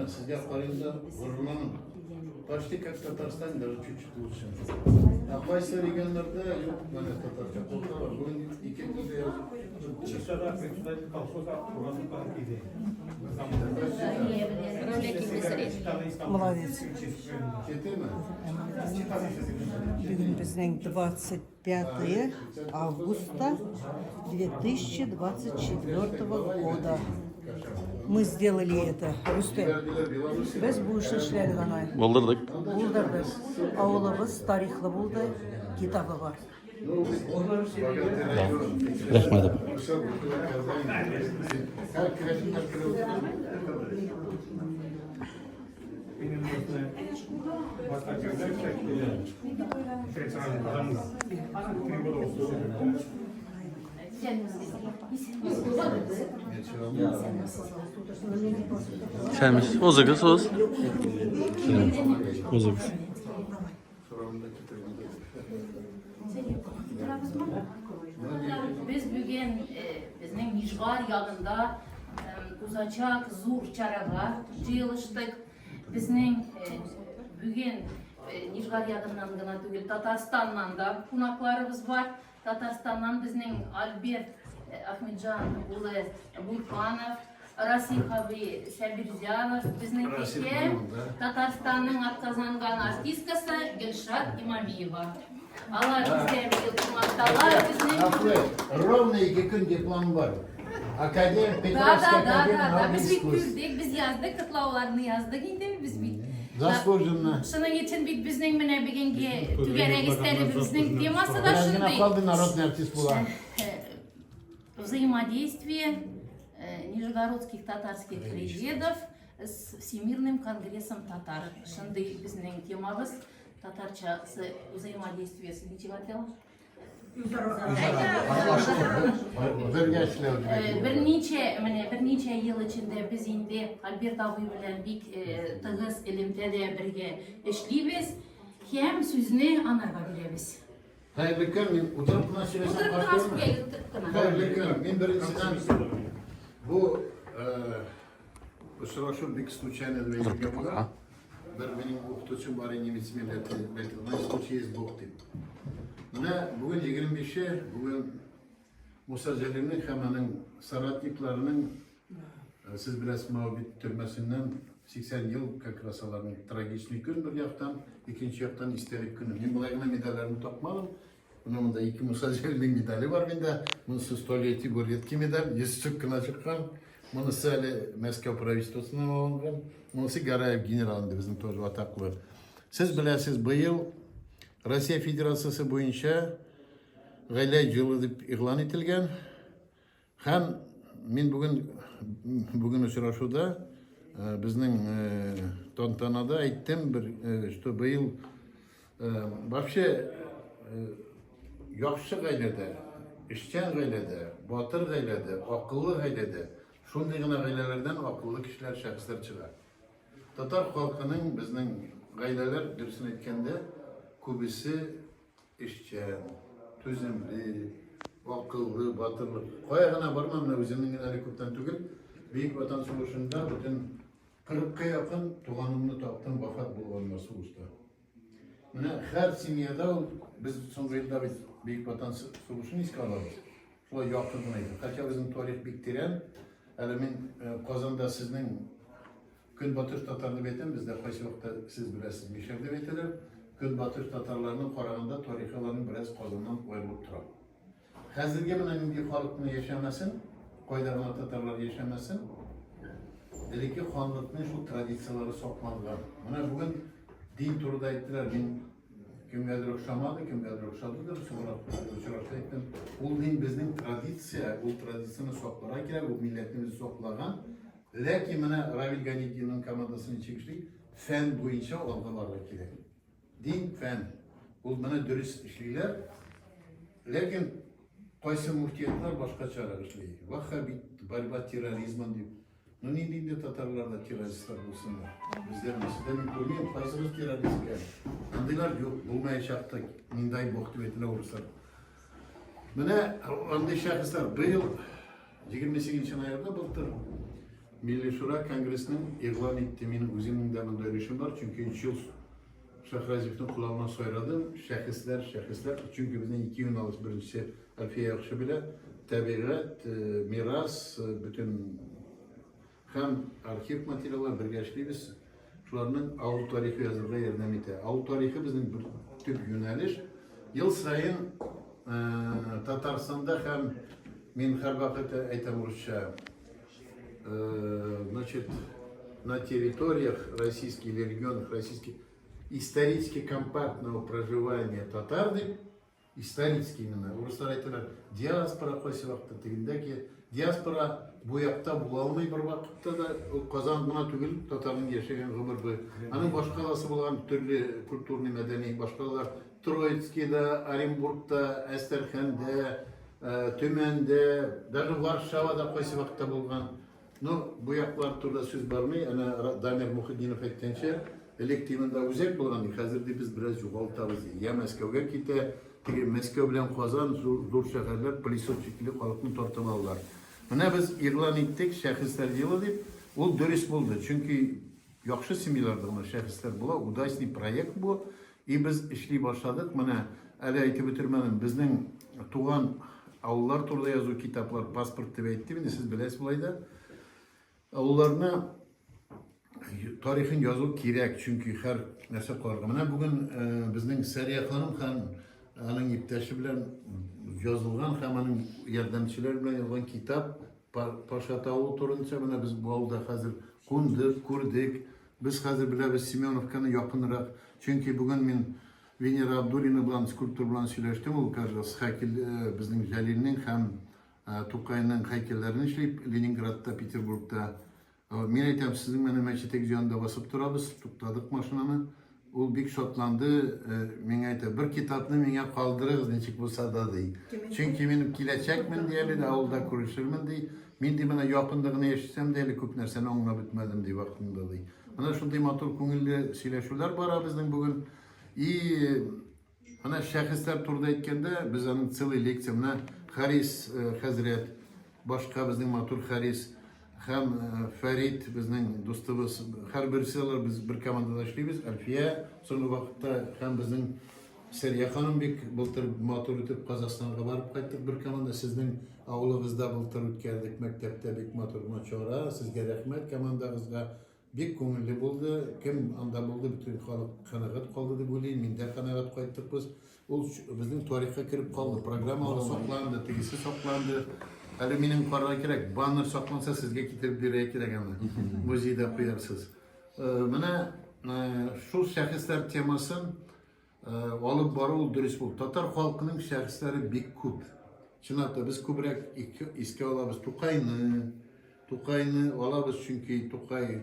Менә сезгә карыйм да горурланам. Почти как Татарстан, даже чуть-чуть лучше. Ә кайсы регионнарда юк, менә татарча куркалар. Бүген ике телдә язып. Чистада председатель колхоза Уразукова килде. Молодец. Четеме? Бүген безнең 25 августа 2024 года. Мы сделали это, Рустем. Без бу эшне эшләдек ана. Булдырдык. Булдырдык. Авылыбыз тарихлы булды, китабы бар. Рәхмәт. Сәміз. Узыгыз, уз. Узыгыз. Без бүген безнең Нижгар ягында узачак зур чарага җыелыштык. Безнең бүген Нижгар ягыннан гына түгел, Татарстаннан да кунакларыбыз бар. Татарстаннан безнең Альберт Ахмеджан улы Бурханов, Расих абый Сәбирзянов, безнең кичә Татарстанның атказанган артисткасы Гөлшат Имамиева. Алар безгә быел кунакталар безнең. Ровно ике көн диплом бар. Академик Петровский Да, да, академия да, да. Без бит искусств. күрдек, без яздык, котлауларны яздык инде, без бит. Заслуженно. Шуның өчен бит безнең менә бүгенге түгәрәк өстәлебезнең темасы да Бераз генә шундый. калды народный артист була. Взаимодействие нижегородских татарских краеведов с Всемирным конгрессом татар. Шундый безнең темабыз. Татарча взаимодействие ничек атала? Бергә эшләү дип әйтергә. Берничә, менә берничә ел эчендә без инде Альберт абый белән бик тыгыз элемтәдә бергә эшлибез һәм сүзне анарга бирәбез. Хәерле көн, мин утырып кына сөйләсәм Утырып кына картаймы? сөйләгез, утырып кына. Хәерле көн. Мин беренчедән бу очрашу бик случайно дип әйтергә була. Бер минем укытучым бар немец милләте, әйтте, на случай есть Бог дип. Менә бүген 25-е, бүген Муса Җәлилнең һәм аның соратникларының сез беләсез, Моабит төрмәсеннән 80 ел как раз аларның трагичный көн бер яктан, икенче яктан истәлек көне. Мин болай гына медальләрне тапмадым. Менә монда ике Муса Җәлилнең медале бар миндә. Монысы столетий бу редкий медаль, 100 штук кына чыккан. Монысы әле Мәскәү правительствосыннан алынган. Монысы Гараев генерал инде безнең тоже атаклы. Сез беләсез, быел Россия Федерациясе буенча гаилә елы дип игълан ителгән. Һәм мин бүген бүген очрашуда э, безнең э, тантанада әйттем бер, э, что быел вообще яхшы гаиләдә, эшчән гаиләдә, батыр гаиләдә, акыллы гаиләдә, шундый гына гаиләләрдән акыллы кешеләр, шәхесләр чыга. Татар халкының безнең гаиләләр, дөресен әйткәндә, күбесе Эшчән, түземле, акыллы, батырлык. Кая гына барма, менә үземнең генә әле күптән түгел, Бөек Ватан сугышында бөтен 40-ка якын туганымны таптым, вафат булганнар сугышта. Менә һәр семьяда ул, без соңгы елда бит Бөек Ватан сугышын искә алабыз. Шулай якын гына итеп. Хотя безнең тарих бик тирән. Әле мин э, Казанда сезнең Көнбатыш татар дип әйтәм, бездә кайсы вакытта сез беләсез, мишәр дип әйтәләр. Көнбатыш татарларының караганда тарихы аларның бераз Казаннан аерылып тора. Хәзерге менә нинди халыкны яшәмәсен, кайда гына татарлар яшәмәсен, элекке ханлыкның шул традицияләре сакланган. Менә бүген дин турында әйттеләр, мин кемгәдер охшамады, кемгәдер охшадыдыр, соңрак очрашта әйттем. Ул дин безнең традиция, ул традицияне сакларга кирәк, ул милләтне үзе саклаган. Ләкин менә Равил Ганетдинның командасы ничек эшли? Фән буенча алга барырга кирәк. Дин, фән. Ул менә дөрес эшлиләр. Ләкин кайсы муфтиятлар башкачарак эшли. Ваххабит, борьба терроризмом дип. Ну нинди инде татарлар да террористлар булсыннар. Бездә сездә мин күрмим, кайсыбыз террорист икән. Андыйлар юк, булмаячак та, не дай бог дип әйтелә урыслар. Менә андый шәхесләр быел 28 ноябрьдә былтыр Милли Шура конгрессның игълан итте, минем үземнең дә монда өлешем бар, чөнки өч ел Шәһразиевның колагына сайрадым, шәхесләр, шәхесләр, чөнки безнең ике юналыш, беренчесе Әлфия яхшы белә, табигать, мирас, бөтен һәм архив материаллар бергә эшлибез. Шуларның авыл тарихы язырга ярдәм итә. Авыл тарихы безнең бер төп юнәлеш. Ел саен Татарстанда һәм мин һәрвакыт әйтәм русча, значит, на территориях российских или регионах российских исторически компактного проживания татар дип, исторически именно, урыслар әйтәләр, диаспора кайсы вакытта тегендә ки, диаспора бу якта була алмый бер вакытта да, ул Казан гына түгел, татарның яшәгән гомер буе. Аның башкаласы булган төрле культурный, мәдәни башкалалар Троицкийда, Оренбургта, Әстерханда, Төмәндә, даже Варшавада кайсы вакытта булган. Ну, бу яклар турында сүз бармый. Әнә Дамир Мухетдинов әйткәнчә, элек Тимында үзәк булган, ди, хәзер ди без бераз югалтабыз. Ди. Я Мәскәүгә китә, теге Мәскәү белән Казан зур, зур шәһәрләр пылесос шикелле халыкны тартып алалар. Менә без игълан иттек шәхесләр елы дип, ул дөрес булды. Чөнки яхшы семьяларда гына шәхесләр була, удачный проект бу. И без эшли башладык. Менә әле әйтеп бетермәдем, безнең туган авыллар турында язу китаплар, паспорт дип әйттем инде, сез беләсез болай да. Авылларны тарихын язу кирәк, чөнки һәр нәрсә карарга. Менә бүген безнең Сәрия ханым һәм аның иптәше белән язылган һәм аның ярдәмчеләре белән язылган китап Паша тавы турында менә без бу авылда хәзер кундык, күрдек. Без хәзер беләбез Семеновканы якынрак, чөнки бүген мин Венера Абдуллина белән, скульптор белән сөйләштем, ул как раз һәйкәл безнең Җәлилнең һәм Тукайның һәйкәлләрен эшли Ленинградта, Петербургта. Мин әйтәм, сезнең менә мәчетегез янында басып торабыз, туктадык машинаны. Ул бик шатланды, миңа әйтә, бер китапны миңа калдырыгыз, ничек булса да, ди. Чөнки мин киләчәкмен, ди, әле дә авылда күрешермен, ди. Мин, ди, менә якында гына яшәсәм дә, әле күп нәрсәне аңлап бетмәдем, ди, вакытында, ди. Менә шундый матур күңелле сөйләшүләр бара безнең бүген. И менә шәхесләр турында әйткәндә, без аның целый лекция, менә Харис хәзрәт, башка безнең матур Харис һәм Фәрит безнең дустыбыз, һәрберсе алар без бер командада эшлибез. Әлфия соңгы вакытта һәм безнең Сәрия ханым бик былтыр матур итеп Казахстанга барып кайттык бер команда. Сезнең авылыгызда былтыр үткәрдек мәктәптә бик матур гына чара. Сезгә рәхмәт командагызга. Бик күңелле булды. Кем анда булды, бөтен халык канәгать калды дип уйлыйм. Мин дә канәгать кайттык без. Ул безнең тарихка кереп калды. Программалар сакланды, тегесе сакланды. Әле минем карарга кирәк. Баннер сакланса, сезгә китереп бирергә кирәк аны. Музейда куярсыз. Менә шул шәхесләр темасын Алып бару ул дөрес булды. Татар халкының шәхесләре бик күп. Чынлап та без күбрәк искә алабыз Тукайны. Тукайны алабыз, чөнки Тукай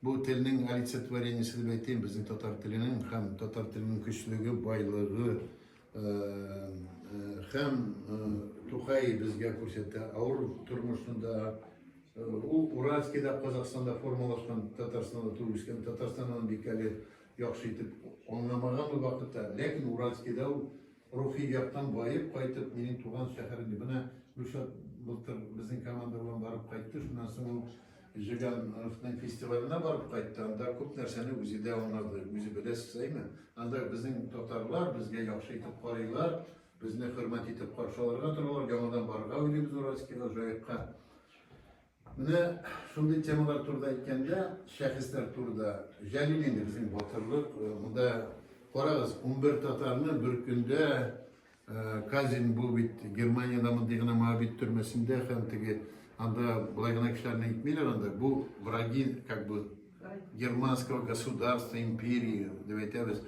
бу телнең олицетворениесе дип әйтим, безнең татар теленең һәм татар теленең көчлеге, байлыгы һәм Тукай безгә күрсәтә авыр тормышны да. Ул Уральскида, Казахстанда формалашкан, Татарстанда туып үскән, Татарстаннан бик әле яхшы итеп аңламаган ул вакытта, ләкин Уральскида ул рухи яктан баеп кайтып, минем туган шәһәрем дип. Менә Гөлшат былтыр безнең команда белән барып кайтты, шуннан соң ул Жигановның фестиваленә барып кайтты, анда күп нәрсәне үзе дә аңлады, үзе беләсез, әйме? Анда безнең татарлар безгә яхшы итеп карыйлар, безне хөрмәт итеп каршы алырга торалар, яңадан барырга уйлыйбыз Уральскига, Җаекка. Менә шундый темалар турында әйткәндә, шәхесләр турында, Җәлил инде безнең батырлык, монда карагыз, 11 татарны бер көндә Казин бу бит Германиядә мондый гына Моабит төрмәсендә һәм теге анда болай гына кешеләрне итмиләр анда, бу враги как бы германского государства, империи дип әйтәбез.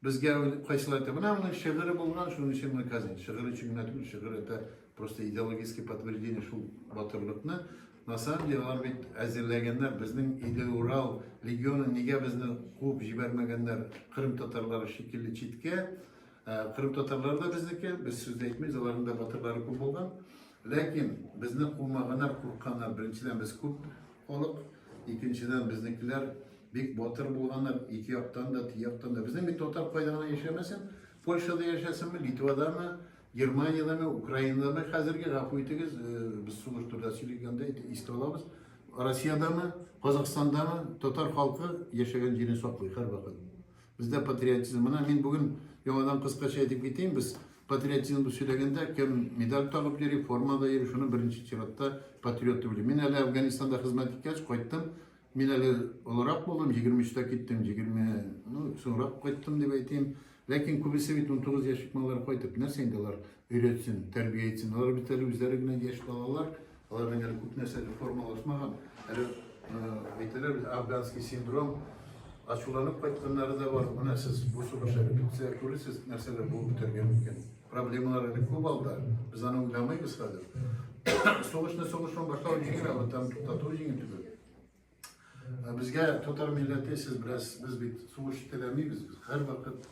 Безгә кайсылар әйтә, менә моның шигыре булган, шуның өчен моны казнить. Шигырь өчен генә түгел, шигырь это просто идеологическое подтверждение шул батырлыкны. На самом деле алар бит әзерләгәннәр безнең Идел-Урал легионы нигә безне куып җибәрмәгәннәр Кырым татарлары шикелле читкә. Кырым татарлары да безнеке, без сүз дә әйтмибез, аларның да батырлары күп булган. Ләкин безне кумаганнар, куркканнар. Беренчедән без күп халык, икенчедән безнекеләр Бик батыр булганнар, ике яктан да, теге яктан да. Безнең бит татар кайда гына яшәмәсен, Польшада яшәсенме, Литвадамы, Германиядәме, Украинадамы, хәзерге, гафу итегез, без сугыш турында сөйләгәндә искә алабыз. Россиядәме, Казахстандамы, татар халкы яшәгән җирен саклый һәрвакыт. Бездә патриотизм. Менә мин бүген яңадан кыскача әйтеп китәйм, без патриотизмны сөйләгәндә, кем медаль тагып йөри, формада йөри, шуны беренче чиратта патриот дип уйлыйм. Мин әле Әфганистанда хезмәт иткәч, кайттым. Мин әле олырак булдым, 23-тә киттем, 20, ну, соңрак кайттым дип әйтим. Ләкин күбесе бит 19 яшьлек малайлар кайтып, нәрсә инде алар өйрәтсен, тәрбия итсен. Алар бит әле үзләре генә яшь балалар, аларның әле күп нәрсә әле формалашмаган. Әле әйтәләр бит, афганский синдром, ачуланып кайтканнары да бар. Менә сез бу сугыш әле бетсә, күрерсез, нәрсәләр булып бетәргә мөмкин. Проблемалар әле күп алда. Без аны уйламыйбыз хәзер. Сугышны сугыштан башлау җиңел, ә там туктату җиңел түгел. Безгә татар милләте, сез беләсез, без бит сугыш теләмибез, без һәрвакыт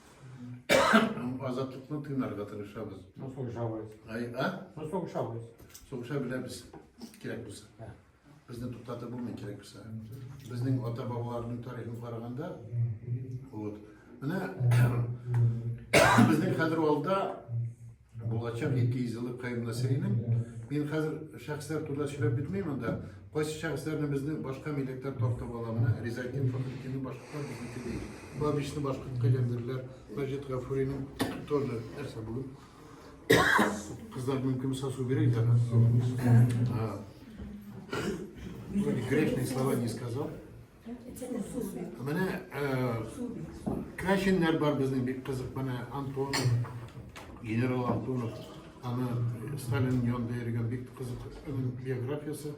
азатлыкны тыйнарга тырышабыз. Ну, сугышабыз. Ай, а? Ну, сугышабыз. Сугыша беләбез, кирәк булса. Безне туктатып булмый, кирәк булса. Безнең ата-бабаларның тарихын караганда, вот. Менә безнең хәзер алда булачак 200 еллык Каюм Насыйриның. Мин хәзер шәхесләр турында сөйләп бетмим анда. Кайсы шәхесләрне безне башка милләтләр тартып ала. Менә Ризаэддин Фәхретдинне башкортлар безнеке ди. Бабичны башкортка әйләндерделәр. Мәҗит Гафуриның тоже нәрсә бүген. Кызлар мөмкин булса су бирегез әле. Вроде грешные слова не сказал. Менә крәшеннәр бар безнең бик кызык. Менә Антонов, генерал Антонов, аны Сталин янында йөргән бик кызык аның биографиясе.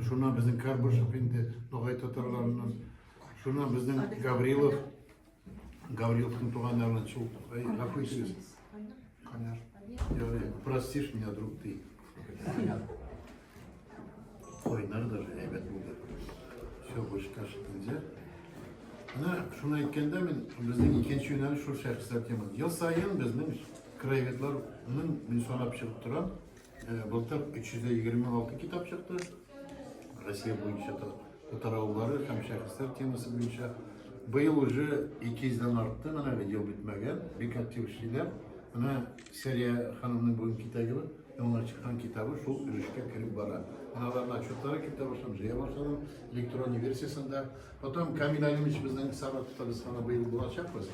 Шуннан безнең Карбышев инде Ногай татарларыннан. Шуннан безнең Гаврилов, Гавриловның туганнарыннан шул, гафу итегез. Простишь меня, друг ты. Кайнар даже әйбәт булды. Все, больше кашить нельзя. Менә шуны әйткәндә мин безнең икенче юнәлеш шул шәхесләр темасы. Ел саен безнең краеведларның мин санап чыгып торам. Былтыр 326 китап чыкты. Россия буенча татар авыллары һәм шәхесләр темасы буенча. Быел уже 200 дән артты, менә әле ел бетмәгән, бик актив эшлиләр. Менә Сәрия ханымның бүген китабы, яңа чыккан китабы шул өлешкә кереп бара. Менә аларның отчетлары китә башладым, җыя башладым, электронный версиясендә. Потом Камил Алимович безнең Саратовта без аны быел булачакбыз.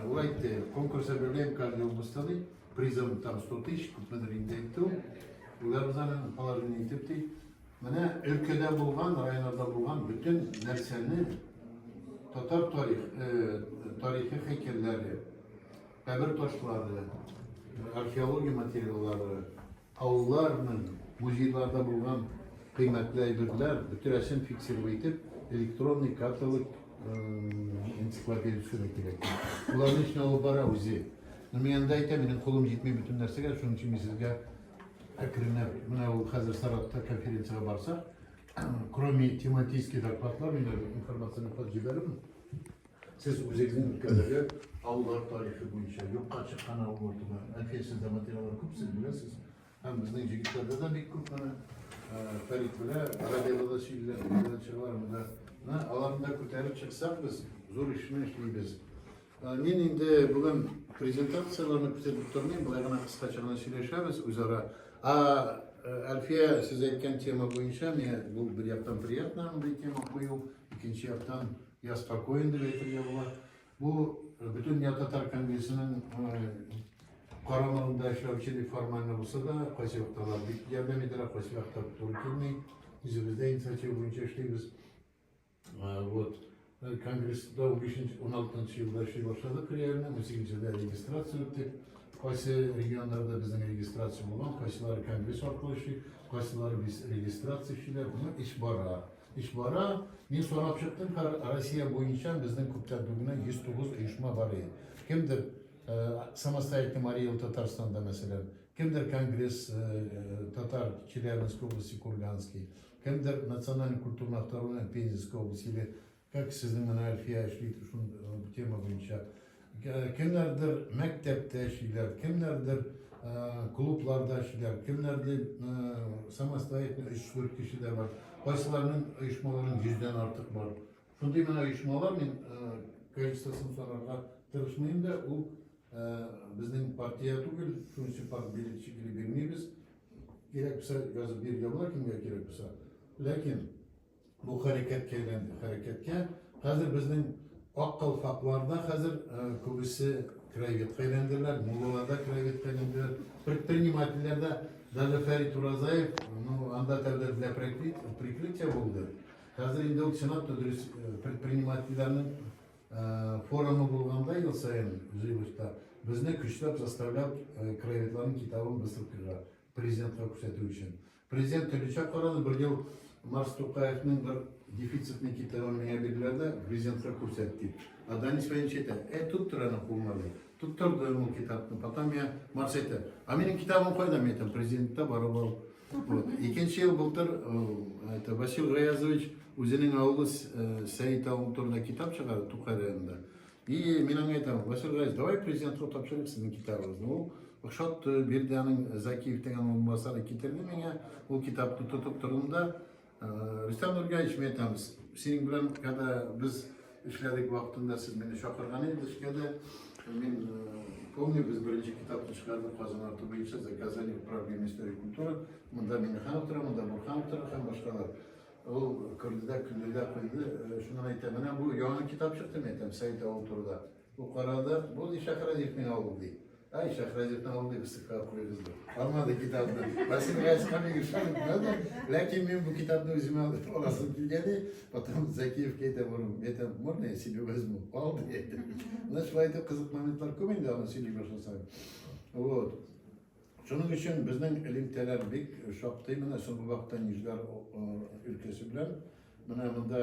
Ул әйтте, конкурс объявляем каждый областьта ди. Призом там 100 тысяч, күпмедер инде әйтте ул. Уйларбыз аны, положение итеп ди. Менә өлкәдә булган, районнарда булган бөтен нәрсәне татар тарих, тарихи һәйкәлләре, кабер ташлары, археология материаллары, авылларның музейларда булган кыйммәтле әйберләр, бөтерәсен фиксировать итеп, электронный каталог энциклопедия төзергә кирәк. Уларны эшне алып бара үзе. Но мин анда әйтәм, минем кулым җитми бөтен нәрсәгә, шуның өчен мин сезгә әкренләп, менә ул хәзер Саратовта конференциягә барсак, кроме тематический докладлар, мин әле информацияне хат җибәрермен. Сез үзегезнең өлкәдәге авыллар тарихы буенча юкка чыккан авыллар турында, Әлфия, сездә материаллар күп, сез беләсез. Һәм безнең җегетләрдә дә бик күп менә Фәрит белә, радиода да сөйлиләр, белән чыгалар монда. Менә аларны да күтәреп чыксак без зур эшне эшлибез. Мин инде бүген презентацияләрне күрсәтеп тормыйм, болай гына кыскача гына сөйләшәбез үзара. А Әлфия, сез әйткән тема буенча, миңа бу бер яктан приятно мондый тема кую, икенче яктан я спокоен дип әйтергә була. Бу Бөтендөнья татар конгрессының карамагында эшләүче дип формально булса да, кайсы вакытта алар бик ярдәм итәләр, кайсы вакытта туры килми. Үзебездә инициатива буенча эшлибез. Вот. Конгресста 15-16 елда эшли башладык реально, 18 елда регистрация үттек. Кайсы регионнарда безнең регистрация булган, кайсылары конгресс аркылы эшли, кайсылары без регистрация эшлиләр. Ну, эш бара. Эш бара. Мин сорап чыктым, Россия буенча безнең күптән түгел 109 оешма бар иде. Кемдер самостоятельный Марий Эл Татарстанда, мәсәлән, кемдер конгресс татар Челябинской области, Курганский, кемдер национальный культурный автономия Пензенской области или как сезнең менә Әлфия эшли шул тема буенча. Кемнәрдер мәктәптә эшлиләр, кемнәрдер клубларда эшлиләр, кемнәрдер самостоятельно 3-4 кеше дә бар. Кайсыларының оешмаларының 100дән артык бар. Шундый менә оешмалар, мин количествосын санарга тырышмыйм да, ул безнең партия түгел, шуның өчен партбилет шикелле бирмибез. Кирәк булса язып бирергә була, кемгә кирәк булса. Ләкин бу хәрәкәткә әйләнде. Хәрәкәткә хәзер безнең ак калфакларда хәзер күбесе краеведка әйләнделәр, муллалар да краеведка әйләнделәр, предпринимательләр дә, даже Фәрит Уразаев, ну, анда тәүдә для прикрытия булды. Хәзер инде ул чынлап та дөрес предпринимательләрнең форумы булганда ел саен җыелышта безне көчләп заставлял краеведларның китабын выставкага президентка күрсәтү өчен. Президент төрлечә карады, бер ел Марс Тукаевның бер дефицитный китабын миңа бирделәр дә, президентка күрсәт дип. А Данис Ваенч әйтә, ә тоттыр аны кулына ди. Тоттырдым ул китапны. Потом миңа Марс әйтә, а минем китабым кайда? Мин әйтәм, президентта барып ал. Вот. Икенче ел былтыр это Васил Гаязович үзенең авылы Сәет авылы турында китап чыгарды Тукай районында. И мин аңа әйтәм, Васил Гаязович, давай президентка тапшырыйк сезнең китабыгызны. Ул ошатты, бирде аның Закиев дигән урынбасары китерде миңа. Ул китапны тотып тордым да, Рөстәм Нургаевич, мин әйтәм, синең белән, когда без эшләдек вакытында сез мине чакырган идегез эшкә дә. Мин помню, без беренче китапны чыгардык Казан арты буенча заказали управление истории культуры. Монда Миңнеханов тора, монда Бурханов тора һәм башкалар. Ул күрде дә, көлде дә куйды. Шуннан әйтә, менә бу яңа китап чыкты, мин әйтәм, Сәет авыл турында. Ул карады, бу ди Шәһразиевнең авылы ди. Ай, Шәһразиевнең авылы ди, выставкага куегыз ди. Алмады китапны. Васил Гаязга мин ышанып тормадым. Ләкин мин бу китапны үземә аласым килгән ди. Потом Зәкиевкә әйтәм, мин әйтәм, можно я себе возьму? Ал ди. Менә шулай итеп кызык моментлар күп инде аны сөйли башласаң. Вот. Шуның өчен безнең элемтәләр бик шактый менә соңгы вакытта Нижгар өлкәсе белән. Менә монда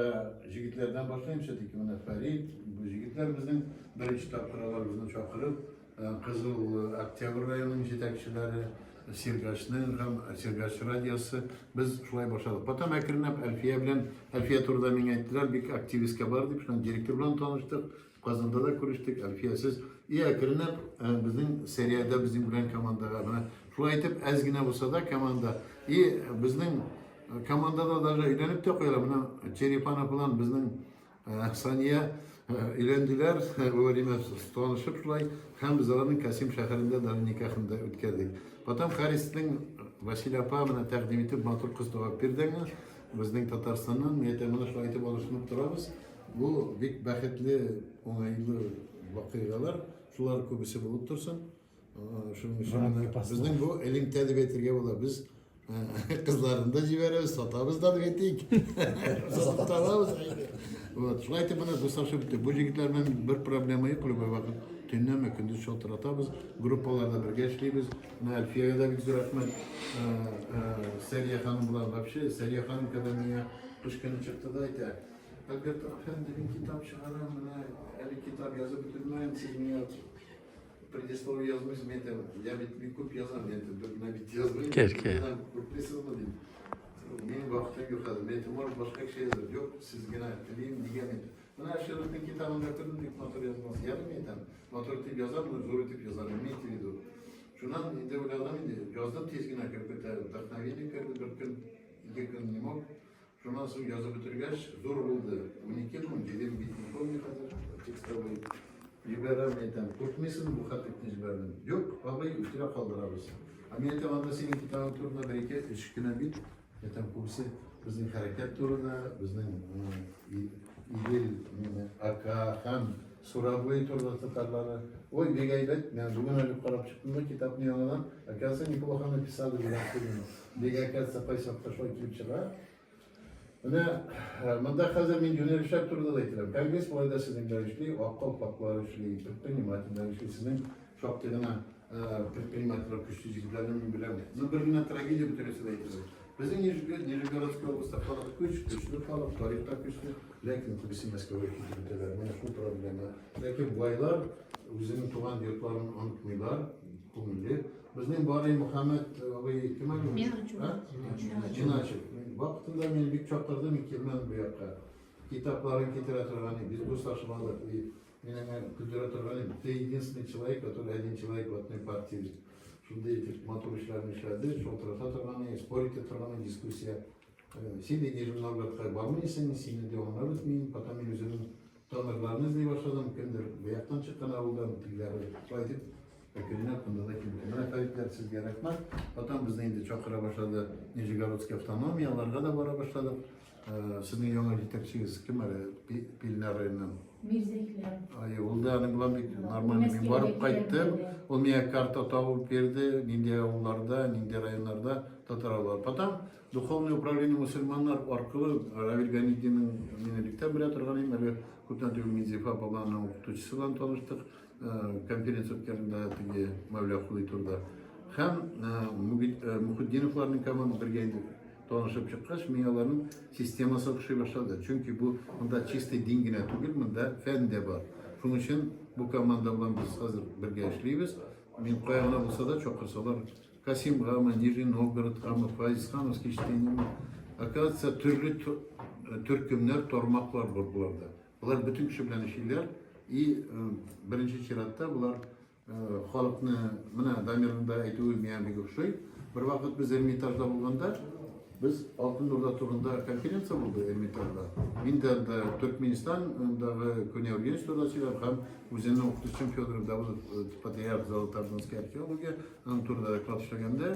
җегетләрдән башлыйм все-таки менә Фәрит, бу җегетләр безнең беренче тапкыр алар безне чакырып, Кызыл Октябрь районының җитәкчеләре, Сергачның һәм Сергач радиосы без шулай башладык. Потом әкренләп Әлфия белән, Әлфия турында миңа әйттеләр, бик активистка бар дип, шуннан директор белән таныштык. Казанда да күрештек, Әлфия сез. И әкренләп безнең сериядә безнең белән командага менә шулай итеп әз генә булса да команда. И безнең командада даже өйләнеп тә куялар. Менә Черепанов белән безнең Сания өйләнделәр, во время танышып шулай, һәм без аларның Касим шәһәрендә даже никахын да үткәрдек. Потом Харисның Василия апа менә тәкъдим итеп матур кыз табып бирде аңа. Безнең Татарстаннан, мин әйтәм, менә шулай итеп алышынып торабыз. Бу бик бәхетле, уңайлы вакыйгалар. Шулар күбесе булып торсын. Шуның өчен менә безнең бу элемтә дип әйтергә була. Без кызларны да җибәрәбез, сатабыз да дип әйтик. Сатып та алабыз. Вот, шулай итеп менә дуслашып беттек. Бу җегетләр белән бер проблема юк, любой вакыт төннәме көндез шалтыратабыз, группаларда бергә эшлибез. Менә Әлфиягә дә бик зур рәхмәт. Сәрия ханым белән вообще, Сәрия ханым, когда меня кыш көне чыкты да әйтә, Альберт әфәнде, мин китап чыгарам, менә әле китап язып бетермәдем, сез миңа предисловие язмыйсыз, мин әйтәм, я бит бик күп язам, мин әйтәм, бер генә бит язмыйм. Кер, кер. Күрмисезме дим. Минем вакытым юк хәзер. Мин әйтәм, может, башка кеше язар. Юк, сез генә телим дигән әйтәм. Менә Әшировның китабында күрдем, бик матур язмасы. Ягъни мин әйтәм, матур итеп язам, но зур итеп язам, имейте в виду. Шуннан инде уйладым инде, яздым тиз генә, какой-то вдохновение керде бер көн, ике көн не мог. Шуннан соң язып бетергәч, зур булды. 12 мең, 20 бит, не помню хәзер, текстовый. Җибәрәм, әйтәм, куркмыйсың, бу хәтлекне җибәрдем. Юк, абый, үтерә калдырабыз. Ә мин әйтәм, анда синең китабың турында бер ике, өч кенә бит. Әйтәм, күбесе безнең хәрәкәт турында, безнең Идел, Ака һәм Сурабуй турында татарлары. Ой, бик әйбәт, мен бүген әле карап чыктым да китапны яңадан. Оказывается, неплохо написали, дигән куйдым. Бик оказывается, кайсы вакытта шулай килеп чыга. Менә монда хәзер мин юнәлешләр турында да әйтәм. Конгресс болай да сезнең белән эшли, ак калфаклар эшли, предпринимательләр эшли. Сезнең шактый гына предпринимательләр көчле җегетләрне мин беләм. Но бер генә трагедия бөтенесе дә әйтелә. Безнең Нижегородская областьта халык көч, көчле халык, тарихта көчле, ләкин күбесе Мәскәүгә китеп бетәләр. Менә шул проблема. Ләкин байлар үзенең туган йортларын онытмыйлар, күңелле. Безнең Барый Мөхәммәт абый кем әле? Миначев. Миначев. Вакытында мине бик чакырды, мин килмәдем бу якка. Китапларын китерә торган, без дуслашып алдык. Мин аңа көлдерә торган идем. Ты единственный человек, который один человек в одной партии. Шундый итеп матур эшләрне эшләде, шалтырата торган, спорить итә торган, дискуссия. Син дә Нижний Новгородка бармыйсың, сине дә аңлап бетмим. Потом мин үземнең тамырларны эзли башладым, кемдер бу яктан чыккан авылдан, тегеләре. Шулай итеп, Әкренләп монда да килде. Менә Фәритләр сезгә рәхмәт. Потом безне инде чакыра башлады Нижегородский автономия, аларга да бара башладык. Сезнең яңа җитәкчегез кем әле? Пилнә районыннан. Мирзәхләр. Ай, ул да аның белән бик нормально. Мин барып кайттым. Ул миңа карта табып бирде, нинди авылларда, нинди районнарда татар авыллары. Потом Духовное управление мусульманнар аркылы Равил Ганидинның мин электән белә торган идем, әле күптән түгел Минзифа апа белән аның укытучысы белән таныштык. Конференция үткәргәндә теге Мәүлә Кулый турында. Һәм Мухетдиновларның команда бергә инде танышып чыккач, миңа аларның системасы охшый башлады. Чөнки бу монда чистый дин генә түгел, монда фән дә бар. Шуның өчен бу команда белән без хәзер бергә эшлибез. Мин кая гына булса да чакырсалар, Касимгамы, Нижний Новгородкамы, Файзхановский чтениеме, оказывается, төрле төркемнәр, тармаклар бар боларда. Болар бөтен кеше белән эшлиләр и беренче чиратта болар халыкны, менә Дамирның да әйтүе миңа бик охшый. Бервакыт без Эрмитажда булганда, без Алтын Урда турында конференция булды Эрмитажда. Мин дә анда Төркменистандагы Көне Үргәнеч турында сөйләдем һәм үземнең укытучым Федор Давыдов патриарх Золотоордынской археология аның турында доклад эшләгәндә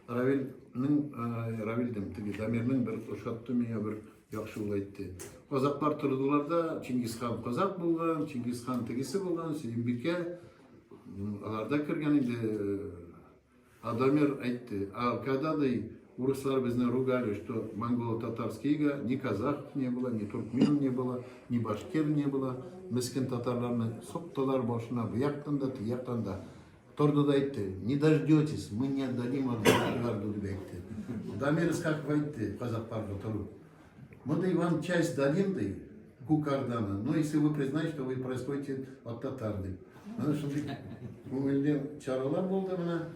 Равилнең, Равил дим, теге Дамирның бер ошатты миңа бер яхшы ул әйтте. Казаклар тордылар да, Чингисхан казак булган, Чингисхан тегесе булган, Сөембикә алар да кергән инде. А Дамир әйтте, а когда ди, урыслар безне ругали, что монголо-татарский иго, ни казахов не было, ни туркмен не было, ни башкир не было, мескен татарларны суктылар башына бу яктан да, теге яктан да. Торды да әйтте, не дождетесь, мы не отдадим вам Золотую дип әйтте. Дамир Исхаков әйтте, казакларга торып. Мы ди вам часть дадим, ди, Кукардана, но если вы признаете, что вы происходите от татар, ди. Менә шундый күңелле чаралар булды менә.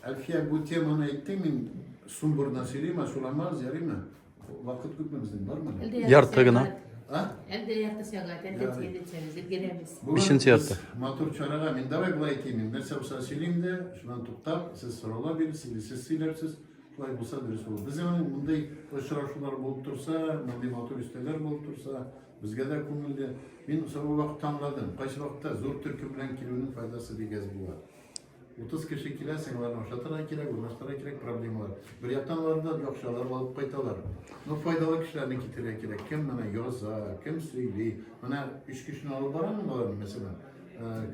Әлфия, бу теманы әйтте, мин сумбурдан сөйлим, ачуланмагыз, ярыймы? Вакыт күпме безнең, бармы? Ярты гына. А? Әлдә ярты сәгать, әлдә тигезләтәбез, өлгерәбез. Бишенче ярты. Матур чарага мин давай болай әйтим, мин нәрсә булса сөйлим дә, шуннан туктап, сез сораулар бирерсез, или сез сөйләрсез. Шулай булса дөрес булыр. Безнең мондый очрашулар булып торса, мондый матур өстәлләр булып торса, безгә дә күңелле. Мин соңгы вакытта аңладым, кайсы вакытта зур төркем белән килүнең файдасы бик әз була. 30 кеше киләсең, аларны ашатырга кирәк, урнаштырырга кирәк, проблемалар. Бер яктан алар да яхшы, алар алып кайталар. Но файдалы кешеләрне китерергә кирәк. Кем менә яза, кем сөйли. Менә өч кешене алып барам мин аларны, мәсәлән,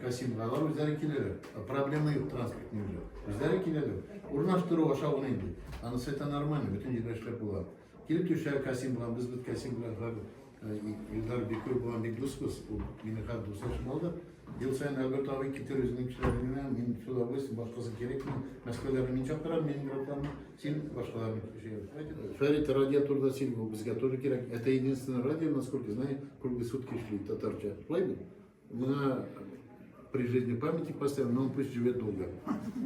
Касимга, алар үзләре киләләр. Проблема юк транспортның уже. Үзләре киләләр. Урнаштыру ашауны инде. Анысы это нормально, бөтен җирдә эшләп була. Килеп төшә Касим белән, без бит Касим белән хәзер Илдар Бикуев белән бик дусбыз. Ул мине хәзер дуслашып алды. Ел саен Альберт абый китер үзенең кешеләрен генә, мин с удовольствием, башкасы кирәкми. Мәскәүләрне мин чакырам, Ленинградларны, син башкаларны Фәрит, радио турында син, бу безгә тоже кирәк. Это единственное радио, насколько знаю, круглые сутки шли татарча. Шулай бит? Менә при жизни памятник поставим, но он пусть живет долго.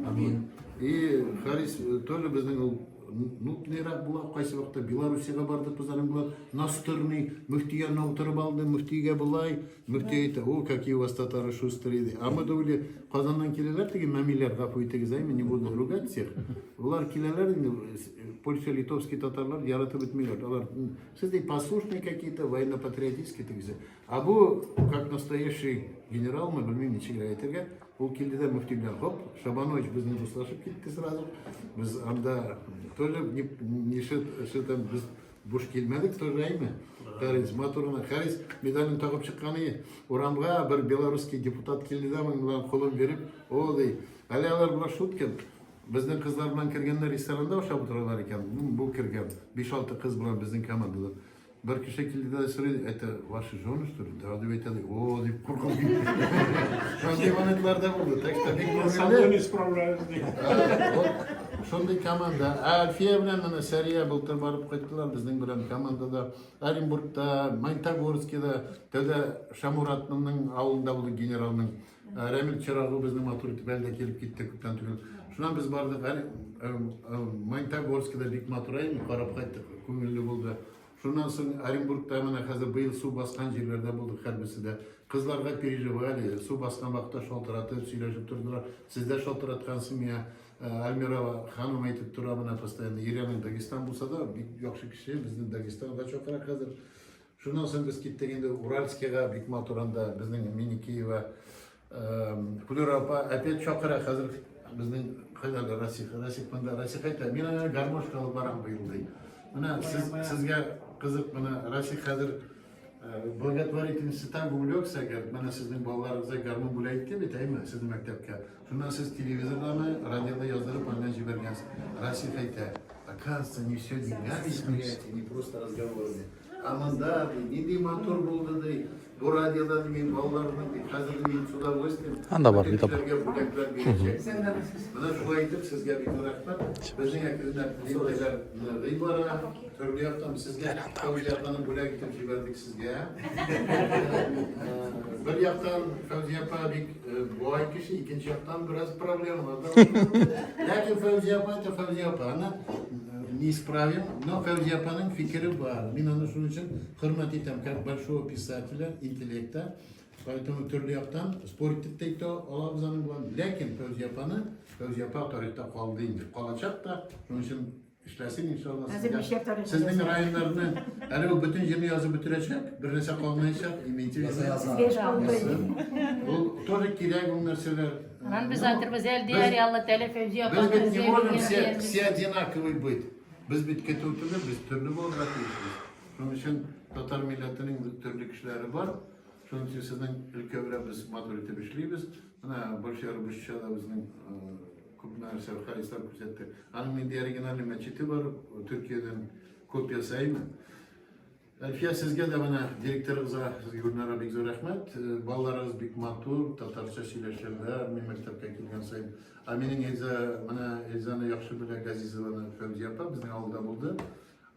Амин. И Харис тоже безнең ул нудныйрак була, кайсы вакытта Белоруссиягә бардык без аның белән, настырный, мөфти янына утырып алды, мөфтигә болай, мөфти әйтә, о, какие у вас татары шустрые, ди. А мы думали, Казаннан киләләр теге мәмиләр, гафу итегез, әйме, не буду ругать всех. Болар киләләр инде, Польша, литовский татарлар яратып бетмиләр. Алар, сез ди, послушные какие-то, военно-патриотические тегесе. А бу, как настоящий генерал, мы белмим ничегрәк әйтергә, ул килде дә мөфти белән, хоп, Шабанович безне дуслашып китте сразу. Без анда тоже не, не ши там без буш килмәдек тоже әйме. Харис матур гына. Харис медален тагып чыккан иде. Урамга бер белорусский депутат килде дә моның белән кулын биреп, о ди. Әле алар була шутка. Безнең кызлар белән кергәннәр ресторанда ашап утыралар икән. Бу кергән. 5-6 кыз белән безнең командада. Бер кеше килде дә сорый, это ваши жены, что ли? Да, дип әйтә, о, дип куркып китте. Шундый моментлар да булды. Так что бик Со мной не справляюсь, ди. Вот шундый команда. Ә Альфия белән менә Сәрия былтыр барып кайттылар безнең белән командада. Оренбургта, Магнитогорскида, тәүдә Шамуратның авылында булды генералның. Рәмил Чирагы безнең матур итеп әле дә килеп китте күптән түгел. Шуннан без бардык, Магнитогорскида бик матур әйме, карап кайттык, күңелле булды. Шуннан соң Оренбургта менә хәзер быел су баскан җирләрдә булдык һәрберсе дә. Кызларга переживали, су баскан вакытта шалтыратып, сөйләшеп тордылар. Сез дә шалтыраткансың миңа. Альмира ханым әйтеп тора менә постоянно. Ире Дагестан булса да, бик яхшы кеше, безне Дагестанга чакыра хәзер. Шуннан соң без киттек инде Уральскига, бик матур анда, безнең Миникиева. Флюра апа опять чакыра хәзер безнең кайда Расих, Расих монда, Расих әйтә, мин аңа гармошка алып барам быел ди. Менә сез сезгә кызык, менә Расих хәзер благотворительностью так увлекся, говорит, менә сезнең балаларыгызга гармун бүләк итте бит, әйме, сезнең мәктәпкә. Шуннан сез телевизордамы, радиода яздырып аңа җибәргәнсез. Расих әйтә, оказывается, не все деньгами измеряется, не просто разговорами. Ә монда, ди, нинди матур булды, ди, бу радиода, ди, мин балаларның, ди, хәзер мин с удовольствием Анда бар, бит апа. кешеләргә бүләкләр бирәчәк. Менә шулай итеп, сезгә бик зур рәхмәт. Безнең әкренләп лентәләр ныгый бара. Төрле яктан сезгә Фәүзия апаны бүләк итеп җибәрдек сезгә. Бер яктан Фәүзия апа бик бай кеше, икенче яктан бераз проблемалар да бар. Ләкин Фәүзия апа это Фәүзия апа, аны не исправим, но Фәүзия апаның фикере бар. Мин аны шуның өчен хөрмәт итәм, как большого писателя, интеллекта. Поэтому төрле яктан спорить итеп тә әйтә алабыз аның белән. Ләкин Фәүзия апаны, Фәүзия апа тарихта калды инде. Калачак та, шуның өчен эшләсен иншалла. Хәзер нишләп тарих Сезнең районнарны әле ул бөтен җирне язып бетерәчәк, бер нәрсә калмаячак, имейте в виду. Сезгә эш калмый. Ул тоже кирәк ул нәрсәләр. Аннан без әйтербез, әле Без- дияр Алла Тәгалә Фәүзия Без апаны бит не безгә можем биргән все, диярбез. все одинаковый быть. Без бит көтү түгел, без төрле булырга тиешбез. Шуның өчен татар милләтенең төрле кешеләре бар. Шуның өчен сезнең өлкә белән без матур итеп эшлибез. Менә Большая Рубышчада безнең күп нәрсә Харислар күрсәтте. Аның инде оригинальный мәчете бар, Төркиядән копиясе әйме. Әлфия, сезгә дә менә директорыгызга, сезгә Гөлнара бик зур рәхмәт. Балаларыгыз бик матур, татарча сөйләшәләр, мин мәктәпкә килгән саен. Ә минем Эльза, менә Эльзаны яхшы белә, Газизованы Фәүзия апа безнең авылда булды.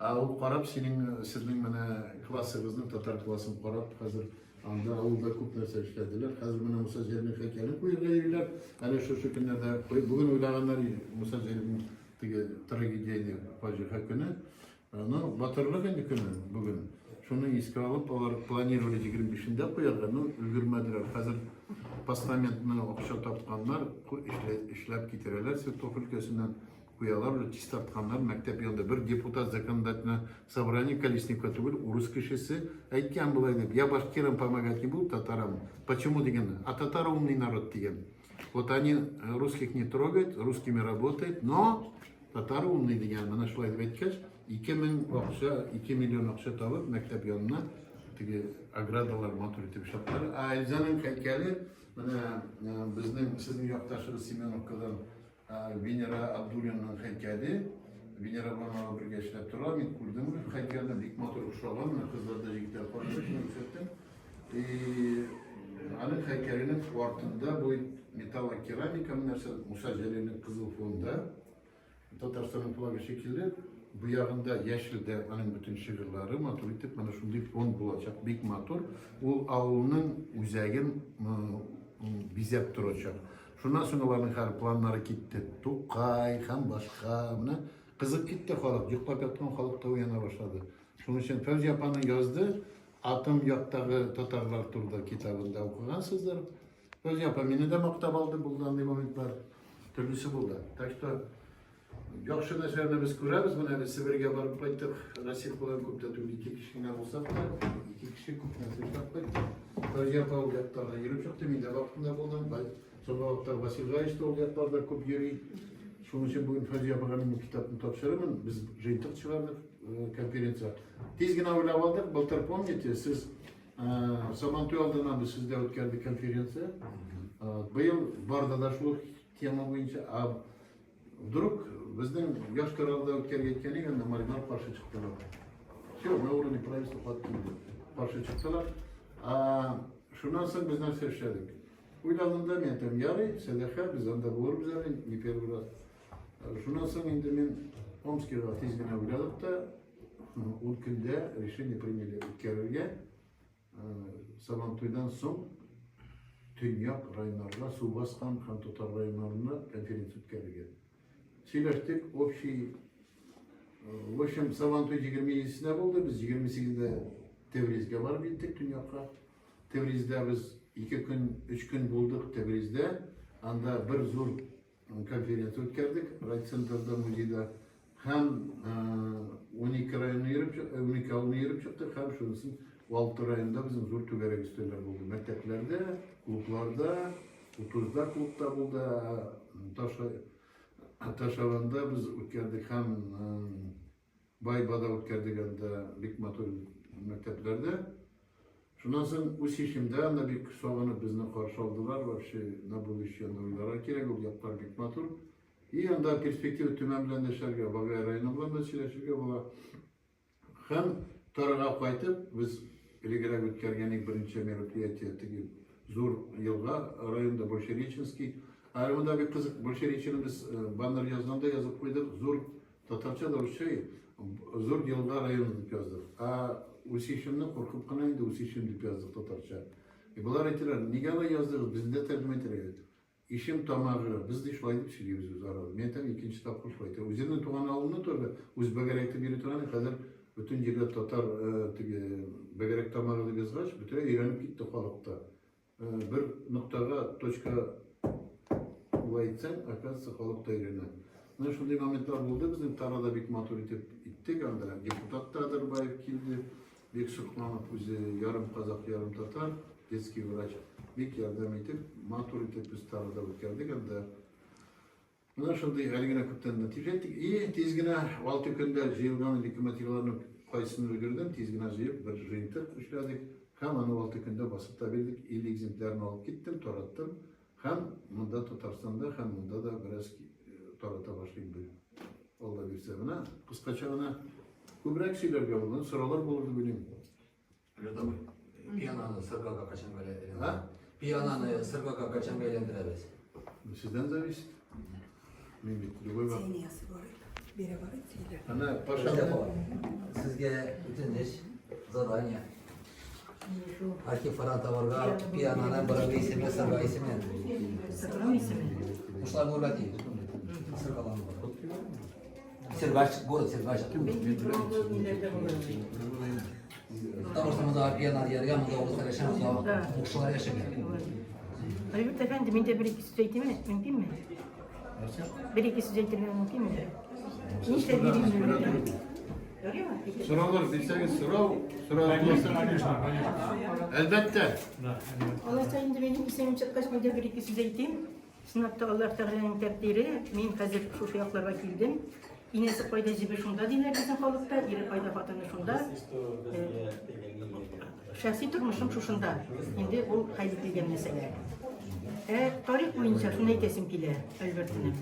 Ә ул карап, синең, сезнең менә классыгызның, татар классын карап, хәзер анда авылда күп нәрсә эшләделәр. Хәзер менә Муса Җәлилнең һәйкәлен куярга йөриләр. Әле шушы көннәрдә, бүген уйлаганнар Муса Җәлилнең теге трагедияне фаҗига көне. Ну, батырлык инде көне бүген. Шуны искә алып, алар планировали 25-ндә куярга, но өлгермәделәр. Хәзер постаментны акча тапканнар, эшләп китерәләр Свердлов өлкәсеннән куялар, уже чистартканнар мәктәп янында. Бер депутат законодательное собрание Колесникова түгел, урыс кешесе әйткән болай дип, я башкирам помогать не буду, татарам. Почему дигән? А татары умный народ дигән. Вот они русских не трогают, русскими работают, но татары умный дигән. Менә шулай дип әйткәч, 2000 акча, 2 миллион акча табып, мәктәп янына теге оградалар матур итеп эшләп. Ә Эльзаның һәйкәле менә безнең сезнең якташыбыз Семеновкадан Венера Абдуллинаның һәйкәле. Венера белән алар бергә эшләп тора. Мин күрдем ул һәйкәлне, бик матур охшаган. Менә кызлар да җегетләр каршы күрсәттем. И аның һәйкәленең артында бу металлокерамика нәрсә Муса Җәлилнең кызыл фонда. Татарстанның флагы шикелле. Бу ягында яшелдә аның бөтен шигырьләре матур итеп менә шундый фон булачак, бик матур. Ул авылның үзәген бизәп торачак. Шуннан соң аларның хәзер планнары китте. Тукай һәм башка. Менә кызып китте халык, йоклап яткан халык та уяна башлады. Шуның өчен Фәүзия апаның язды Атом яктагы татарлар турында китабында укыгансыздыр. Фәүзия апа мине дә мактап алды, булды андый моментлар. Төрлесе булды. Так что яхшы нәрсәләрне без күрәбез. Менә без Себергә барып кайттык. Расих белән күп тә түгел, ике кеше генә булсак та, ике кеше күп нәрсә эшләп кайттык. Фәүзия апа ул якларда йөреп чыкты, мин дә вакытында булдым. Соңгы вакытта Васил Гаич та ул якларда күп йөри. Шуның өчен бүген Фәүзия апага мин бу китапны тапшырырмын. Без җыентык чыгардык, конференция. Тиз генә уйлап алдык. Былтыр, помните, сез Сабантуй алдыннан без сездә үткәрдек конференция. Быел барды да шул тема буенча. А вдруг безнең Йошкар-Олада үткәргә әйткән идек, анда марилар каршы чыктылар. Все, на уровне правительства хат килде. Каршы чыктылар. А шуннан соң без нәрсә эшләдек? Уйладым да, мин әйтәм, ярый, сәдака, без анда булырбыз әле, не первый раз. Шуннан соң инде мин Омскига тиз генә уйладык та, ун көндә решение приняли үткәрергә. Сабантуйдан соң төньяк районнарга су баскан һәм татар районнарында конференция үткәрергә. Сөйләштек, общий, в общем, Сабантуй 27-сендә булды, без 28-дә Тевризгә барып җиттек төньякка. Тевриздә без 2 көн, 3 көн булдык Тевриздә. Анда бер зур конференция үткәрдек райцентрда, музейда. Һәм 12 районны йөреп, 12 авылны йөреп чыктык һәм шунысын Алты районда безнең зур түгәрәк өстәлләр булды. Мәктәпләрдә, клубларда, Утызда клубта булды, Ташаванда без үткәрдек һәм Байбада үткәрдек анда бик матур мәктәпләрдә. Шуннан соң Усишимдә анда бик сагынып безне каршы алдылар. Вообще на будущее анда уйларга кирәк, ул яклар бик матур. И анда перспектива Төмән белән дә эшләргә, Багай районы белән дә сөйләшергә була. Һәм Тарага кайтып, без элегрәк үткәргән иң беренче мероприятие теге зур елга районда Большереченский. Ә монда бик кызык, Большереченны без баннер язганда язып куйдык, зур татарча да русча зур елга районы дип яздык. Ә Усишемне куркып кына инде Усишем дип яздык татарча. И болар әйтәләр, нигә алай яздыгыз, безне дә тәрҗемә итәргә. Ишем тамагы, без ди шулай дип сөйлибез үзара. Мин әйтәм, икенче тапкыр шулай әйтәм. Үземнең туган авылымны тоже үз Бәгәрәк дип йөри торган, хәзер бөтен җирдә татар теге Бәгәрәк тамагы дип язгач, бөтенләй өйрәнеп китте халык та. Бер ноктага точка улай әйтсәң, оказывается, халык та өйрәнә. Менә шундый моментлар булды безнең Тарада бик матур итеп иттек анда. Депутат та Адырбаев килде. Бик сокланып, үзе ярым казак, ярым татар, детский врач. Бик ярдәм итеп, матур итеп без Тарада үткәрдек анда. Менә шундый әле генә күптән нәтиҗә иттек. И тиз генә 6 көндә җыелган элекке материалларны кайсын өлгердем, тиз генә җыеп бер җыентык эшләдек. Һәм аны 6 көндә басып та бирдек. 50 экземплярын алып киттем, тараттым. Һәм монда Татарстанда, һәм монда да бераз тарата башлыйм бу. Алла бирсә, менә кыскача гына күбрәк сөйләргә булган сораулар булыр дип уйлыйм. Рядом пианоны сыргага качан әйләндерәбез? А? Пианоны сыргага качан әйләндерәбез? Сездән зависит. Мин бит любой вакыт. Синиясе бар. Бирә бар сөйлә. Ана Пашаны Сезгә үтенеч, задание. Архив фаран табарга пианоны борынгы исеме, сырга исеме. Сырга исеме. Шулай булырга тиеш. Сыргалан булыр. Сергач, город Сергач. Потому что монда пиано дияргә, монда урыслар яшәми, монда мукшылар яшәгән. Альберт әфәнде, мин дә бер ике сүз әйтимме? Мөмкинме? Бер ике сүз әйтергә мөмкинме? Нишләп йөрим? Ярыймы? Сораулар бирсәгез, сорау, сорау булса. Конечно, конечно. Әлбәттә. Да, Алайса инде минем исемем чыккач, мин дә бер ике сүз әйтим. Чынлап та Аллаһ Тәгаләнең тәкъдире, мин хәзер шушы якларга килдем. Инәсе кайда җебе шунда диләр безнең халыкта, ире кайда хатыны шунда. Шәхси тормышым шушында. Инде ул хәл ителгән мәсьәлә. Ә тарих буенча шуны әйтәсем килә, Альберт энем.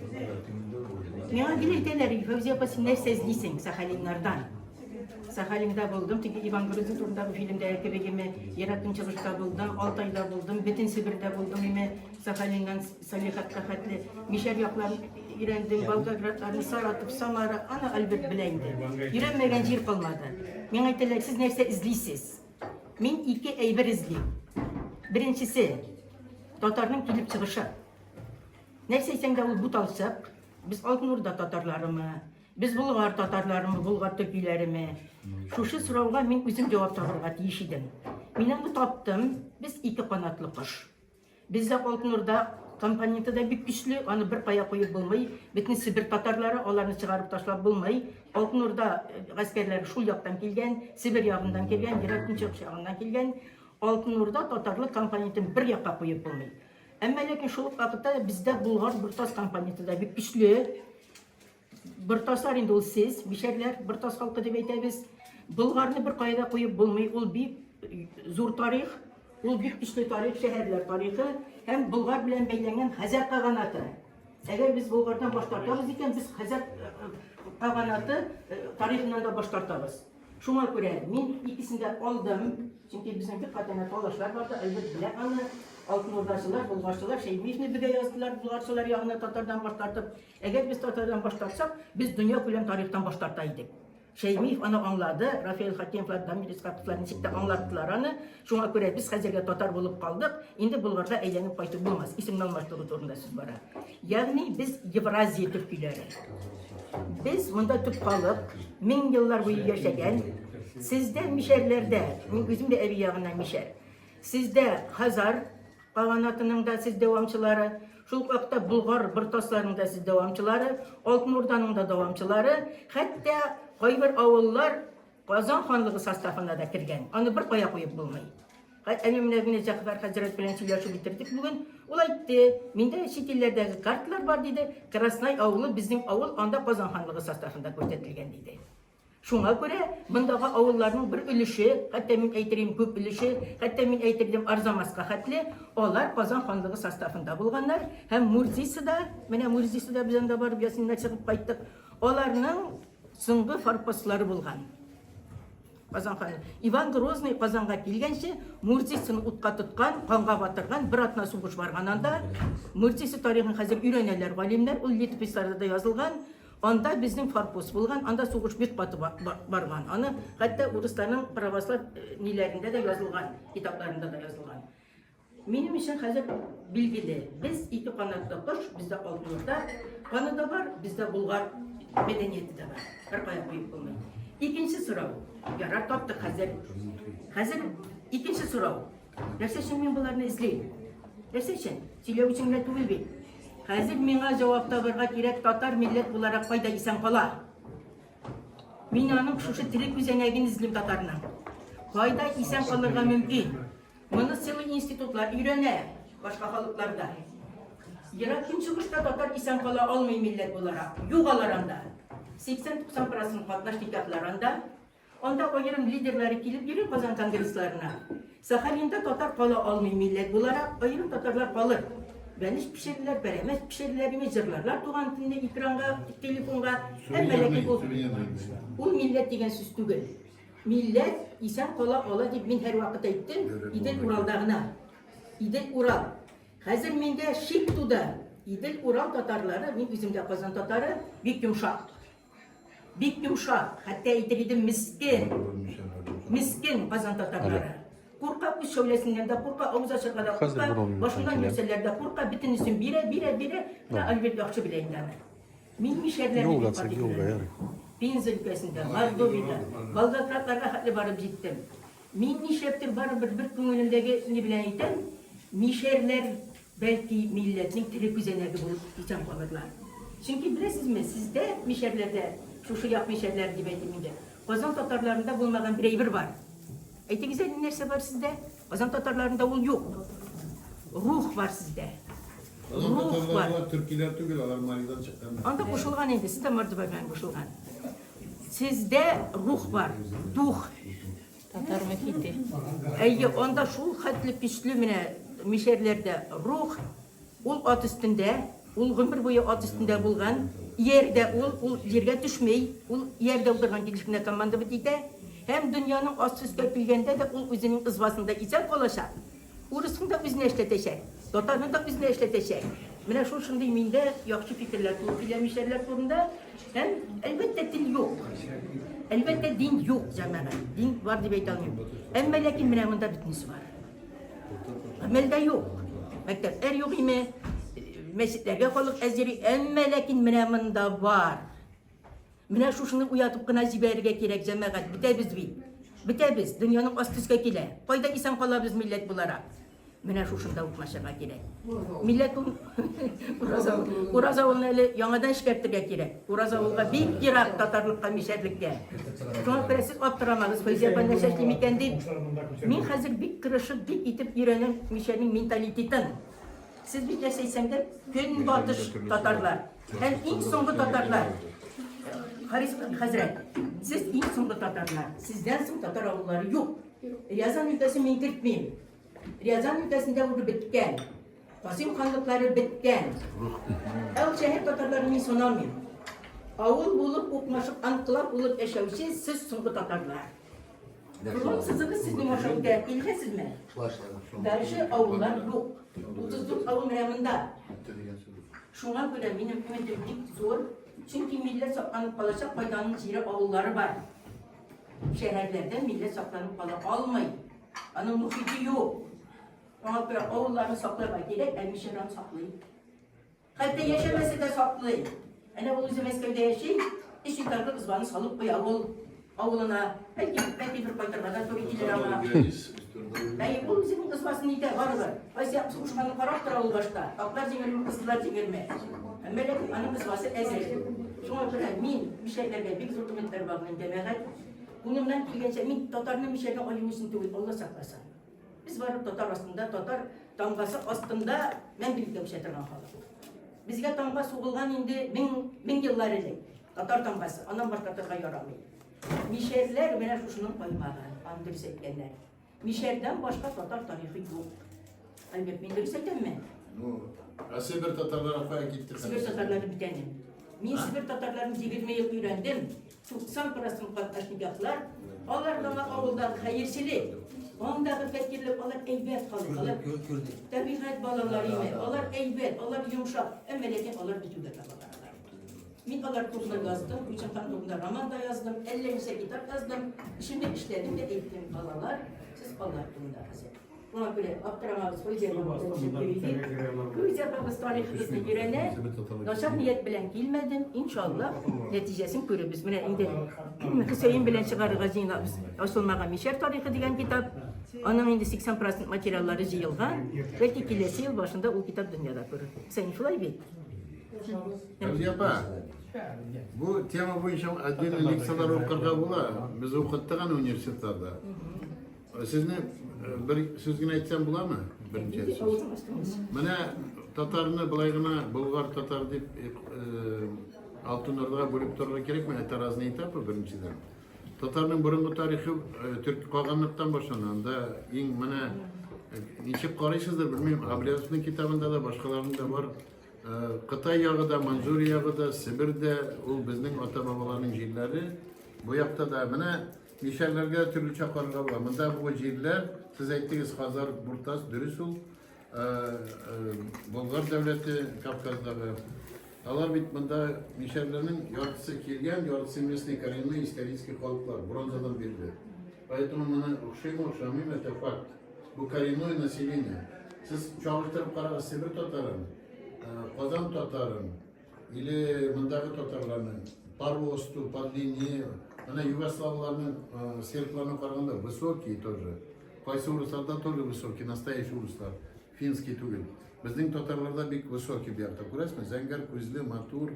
Миңа гел әйтәләр, Фәүзия апа, син нәрсә эзлисең Сахалиннардан? Сахалинда булдым, теге Иван Грозный турындагы фильмдәге кебек име, Ерак Көнчыгышта булдым, Алтайда булдым, бөтен Себердә булдым име, Сахалиннан Салихатка хәтле Мишәр якларын өйрәндем, Волгоградларны, Саратов, Самара, аны Альберт белә инде. Өйрәнмәгән җир калмады. Миңа әйтәләр, сез нәрсә эзлисез? Мин ике әйбер эзлим. Беренчесе, татарның килеп чыгышы. Нәрсә әйтсәң дә ул буталчык. Без Алтын Урда татарларымы, без Болгар татарларымы, Болгар төркиләреме? Шушы сорауга мин үзем җавап табырга тиеш идем. Мин аны таптым. Без ике канатлы кош. Бездә Алтын Урда компоненты да бик көчле, аны бер кая куеп булмый. Бөтен Себер татарлары, аларны чыгарып ташлап булмый. Алтын Урда гаскәрләре шул яктан килгән, Себер ягыннан килгән, Ерак Көнчыгыш ягыннан килгән. Алтын Урда татарлык компонентын бер якка куеп булмый. Әмма ләкин шул ук вакытта бездә Болгар Бортас компоненты да бик көчле. Бортаслар инде ул сез, мишәрләр, Бортас халкы дип әйтәбез. Болгарны бер кая да куеп булмый, ул бик зур тарих, ул бик көчле тарих, шәһәрләр тарихы һәм Болгар белән бәйләнгән Хәзәр каганаты. Әгәр без Болгардан баш тартабыз икән, без Хәзәр каганаты тарихыннан да баш тартабыз. Шуңа күрә мин икесен дә алдым, чөнки безнең бик каты талашлар барды, Альберт белә аны. Алтын Урдачылар, Болгарчылар Шәймиевне бергә яздылар, Болгарчылар ягына татардан баш тартып. Әгәр без татардан баш тартсак, без дөнья күләм тарихтан баш тарта идек. Шәймиев аны аңлады, Рафаэль Хакимовлар, Дамир Исхаковлар ничек тә аңлаттылар аны. Шуңа күрә без хәзергә татар булып калдык, инде Болгарга әйләнеп кайтып булмас. Исемне алмаштыру турында сүз бара. Ягъни без Евразия төркиләре. Без монда төп халык, мең еллар буе яшәгән. Сездә мишәрләрдә, мин үзем дә әби ягыннан мишәр. Сездә Хазар каганатының да сез дәвамчылары, шул ук вакытта Болгар бортасларының да сез дәвамчылары, Алтын Урданың да дәвамчылары, хәтта кайбер авыллар. Казан ханлыгы составына да кергән. Аны бер кая куеп булмый. Әни менә генә Җәгъфәр хәзрәт белән сөйләшеп бетердек бүген. Ул әйтте, миндә чит илләрдәге карталар бар диде. Краснай авылы безнең авыл анда Казан ханлыгы составында күрсәтелгән диде. Шуңа күрә мондагы авылларның бер өлеше, хәтта мин әйтер идем күп өлеше, хәтта мин әйтер идем Арзамаска хәтле, алар Казан ханлыгы составында булганнар һәм Мурзисыда, менә Мурзисыда без анда барып ясиннар чыгып кайттык. Аларның соңгы форпостлары булган. Казан ханы. Иван Грозный Казанга килгәнче Мурзисын утка тоткан, канга батырган, бер атна сугыш барган анда. Мурзисы тарихын хәзер өйрәнәләр галимнәр, ул летописьларда да язылган. Анда безнең форпост булган, анда сугыш бик каты барган. Аны хәтта урысларның православ э, ниләрендә дә язылган, китапларында да язылган. Минем өчен хәзер билгеле, без ике канатлы кош, бездә Алтын Урда каны да бар, бездә Болгар мәдәнияте дә бар. Бер кая куеп булмый. Икенче сорау. Ярар, таптык хәзер. Хәзер икенче сорау. Нәрсә өчен мин боларны эзлим? Нәрсә өчен? Сөйләү өчен генә түгел бит. Хәзер миңа җавап табарга кирәк, татар милләт буларак кайда исән кала? Мин аның шушы тере күзәнәген эзлим татарның. Кайда исән калырга мөмкин? Моны целый институтлар өйрәнә башка халыкларда. Ерак Көнчыгышта татар исән кала алмый милләт буларак. Юк алар анда. 80-90 процент катнаш никахлар анда. Анда аерым лидерлары килеп йөри Казан конгрессларына. Сахалинда татар кала алмый милләт буларак, аерым татарлар калыр. Бәлеш пешерделәр, пәрәмәч пешерделәр, име җырларлар туган телне экранга, телефонга. Әмма ләкин ул, ул милләт дигән сүз түгел. Милләт исән кала ала дип мин һәрвакыт әйттем, Идел-Уралда гына. Идел-Урал. Хәзер миндә шик туды. Идел-Урал татарлары, мин үзем дә Казан татары, бик йомшак. Бик йомшак, хәтта әйтер идем, мескен. Мескен Казан татарлары. Курка үз шәүләсеннән дә курка, авыз ачарга да курка, башыннан йөрсәләр дә курка, бөтенесен бирә, бирә, бирә. Менә Альберт яхшы белә инде аны. Мин мишәрләрне Юлга бик цик, каты юлга, күрәм. ярый. Пенза өлкәсендә, Мордовиядә, Волгоградларга хәтле барып җиттем. Мин нишләптер барыбер бер күңелемдәге ни белән әйтәм, мишәрләр бәлки милләтнең тере күзәнәге булып исән калырлар. Чөнки беләсезме, сездә, мишәрләрдә, шушы як мишәрләре дип әйтим инде, Казан татарларында булмаган бер әйбер бар. Әйтегез әле, нәрсә бар сездә? Казан татарларында ул юк. Рух бар сездә. Казан Рух татарлары бар. алар төркиләр түгел, алар Маридан чыкканнар. Анда кушылган инде, сездә мордва белән кушылган. Сездә рух бар, дух. Татар мөхите. Әйе, анда шул хәтле көчле менә мишәрләрдә рух, ул ат өстендә, ул гомер буе ат өстендә булган, иярдә ул, ул җиргә төшми, ул иярдә утырган килеш кенә командовать итә, һәм дөньяның асты өскә килгәндә дә ул үзенең ызбасында исән калачак. Урысны да үзенә эшләтәчәк, татарны да үзенә эшләтәчәк. Менә шушындый миндә яхшы фикерләр туып килә мишәрләр турында. Һәм, әлбәттә, тел юк. Әлбәттә, дин юк, җәмәгать. Дин бар дип әйтә алмыйм. Әмма ләкин менә монда бөтенесе бар. Гамәлдә юк. Мәктәпләр юк име, мәчетләргә халык әз йөри, әмма ләкин менә монда бар. Менә шушыны уятып кына җибәрергә кирәк, җәмәгать, бетәбез бит. Бетәбез, дөньяның асты өскә килә. Кайда исән калабыз милләт буларак? Менә шушында укмашырга кирәк. Милләт ул Ураз авыл. Ураз авылны әле яңадан эшкәртергә кирәк. Ураз авылга бик ерак татарлыкка, мишәрлеккә. Шуңа күрә сез аптырамагыз, Фәүзия апа нәрсә эшлим икән дип. Мин хәзер бик тырышып, бик итеп өйрәнәм мишәрнең менталитетын. Сез бит нәрсә әйтсәң дә, көнбатыш татарлар. Һәм иң соңгы татарлар. Харис хәзрәт, сез иң соңгы татарлар. Сездән соң татар авыллары юк. Рязан өлкәсен мин кертмим. Рязан өлкәсендә уже беткән. Касыйм ханлыклары беткән. Ә ул шәһәр татарларын мин санамыйм. Авыл булып, укмашып, анклав булып яшәүче сез соңгы татарлар. Фронт сызыгы сезнең аша үтә, килешәсезме? Дальше авыллар юк. 34 авыл менә монда. Шуңа күрә минем өметем бик зур. Чөнки милләт сакланып калачак, кайда аның җире авыллары бар. Шәһәрләрдә милләт сакланып кала алмый. Аның мохите юк. Шуңа күрә авылларны сакларга кирәк, ә мишәр аны саклый. Хәтта яшәмәсә дә саклый. Әнә ул үзе Мәскәүдә яши, өч этажлы избаны салып куя ул авылына. Бәлки, бәлки бер кайтырга да туры килер аңа. Әйе, ул үзенең избасын итә барыбер. Кайсы як сугышканын карап тора ул башта. Аклар җиңерме, кызыллар җиңерме. Әмма ләкин аның избасы әзер. Шуңа күрә мин мишәрләргә бик зур өметләр баглыйм, җәмәгать. Кулымнан килгәнчә, мин татарны мишәрне аю өчен түгел, Алла сакласын. Без барып татар астында, татар тамгасы астында мәңгелеккә үсә торган халык. Безгә тамга сугылган инде мең, мең еллар элек. Татар тамгасы, аннан башка торырга ярамый. Мишәрләр менә шушының каймагы, аны дөрес әйткәннәр. Мишәрдән башка татар тарихы юк. Альберт, мин дөрес әйтәмме? Ну, ә Себер татарлары кая китте? Себер татарлары бүтәне. Мин Себер татарларын 20 ел өйрәндем. 90 процент катнаш никахлар. Алар гына авылдагы хәерчелек, андагы фәкыйрьлек, алар әйбәт халык. Алар Күрдек. табигать балалары име, алар әйбәт, алар йомшак, әмма ләкин алар бетүгә таба баралар. Мин алар турында яздым, Күчем хан турында роман да яздым, әллә ничә китап яздым. Эшемне эшләдем дә әйттем, балалар, сез алар турында хәзер. Шуңа күрә аптырамагыз, Фәүзия апабыз Фәүзия апабыз тарихыбызны өйрәнә. Начар ният белән килмәдем, иншалла, нәтиҗәсен күрербез. Менә инде Хөсәен белән чыгарырга җыенабыз. Ачылмаган мишәр тарихы дигән китап. Аның инде 80% материаллары җыелган. Бәлки киләсе ел башында ул китап дөньяда күрер. Хөсәен, шулай бит? Фәүзия апа, бу тема буенча отдельный лекцияләр укырга була. Без укыттык аны университетларда. Сезне бер сүз генә әйтсәм буламы? Берничә сүз. Менә татарны былай гына болгар татар дип Алтын Урдага бүлеп торырга кирәкми, это разные этапы беренчедән. Татарның борынгы тарихы төрк каганлыктан башлана. Анда иң менә ничек карыйсыздыр, белмим, Аблязовның китабында да, башкаларның да бар. Кытай ягы да, Манчжурия ягы да, Себер дә, ул безнең ата-бабаларның җирләре. Бу якта да менә мишәрләргә төрлечә карарга була. Монда бу җирләр, сез әйттегез, Хазар, Буртас, дөрес ул. Болгар дәүләте Кавказдагы. Алар бит монда мишәрләрнең яртысы килгән, яртысы местный коренной исторический халыклар, бронзадан бирле. Поэтому моны охшыймы, охшамыймы, это факт. Бу коренное население. Сез чагыштырып карагыз Себер татарын, Казан татарын или мондагы татарларны по росту, по длине. Менә югославларның, сербларны караганда высокие тоже. Кайсы урысларда тоже высокий, настоящий урыслар. Финский түгел. Безнең татарларда бик высокий бу якта, күрәсезме? Зәңгәр күзле, матур.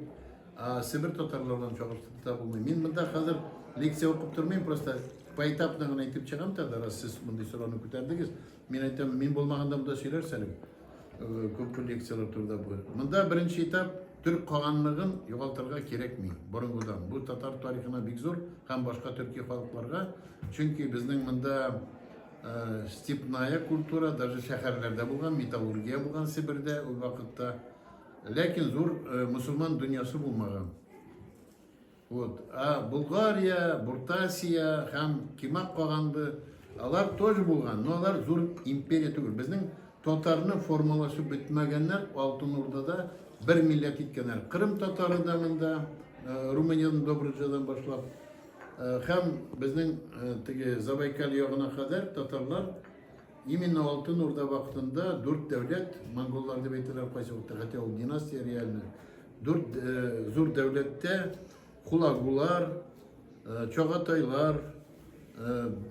А Себер татарлардан чагыштырып та булмый. Мин монда хәзер лекция укып тормыйм, просто поэтапно гына әйтеп чыгам тогда, раз сез мондый сорауны күтәрдегез. Мин әйтәм, мин булмаганда монда сөйләрсез әле. Күп лекцияләр турында бу. Монда беренче этап төрк каганлыгын югалтырга кирәкми борынгыдан. Бу татар тарихына бик зур һәм башка төрки халыкларга. Чөнки безнең монда степная культура, даже шәһәрләрдә булган, металлургия булган Себердә ул вакытта. Ләкин зур мусульман дөньясы булмаган. Вот. А Булгария, Буртасия һәм Кимак каганлы, алар тоже булган, но алар зур империя түгел. Безнең татарны формалашып бетмәгәннәр Алтын Урдада бер милләт иткәннәр. Кырым татары да монда, Румыниядән Добруджадан башлап, һәм безнең теге Забайкаль ягына кадәр татарлар именно Алтын Урда вакытында дүрт дәүләт, монголлар дип әйтәләр кайсы вакытта, хотя ул династия реально, дүрт зур дәүләттә хулагулар, чагатайлар,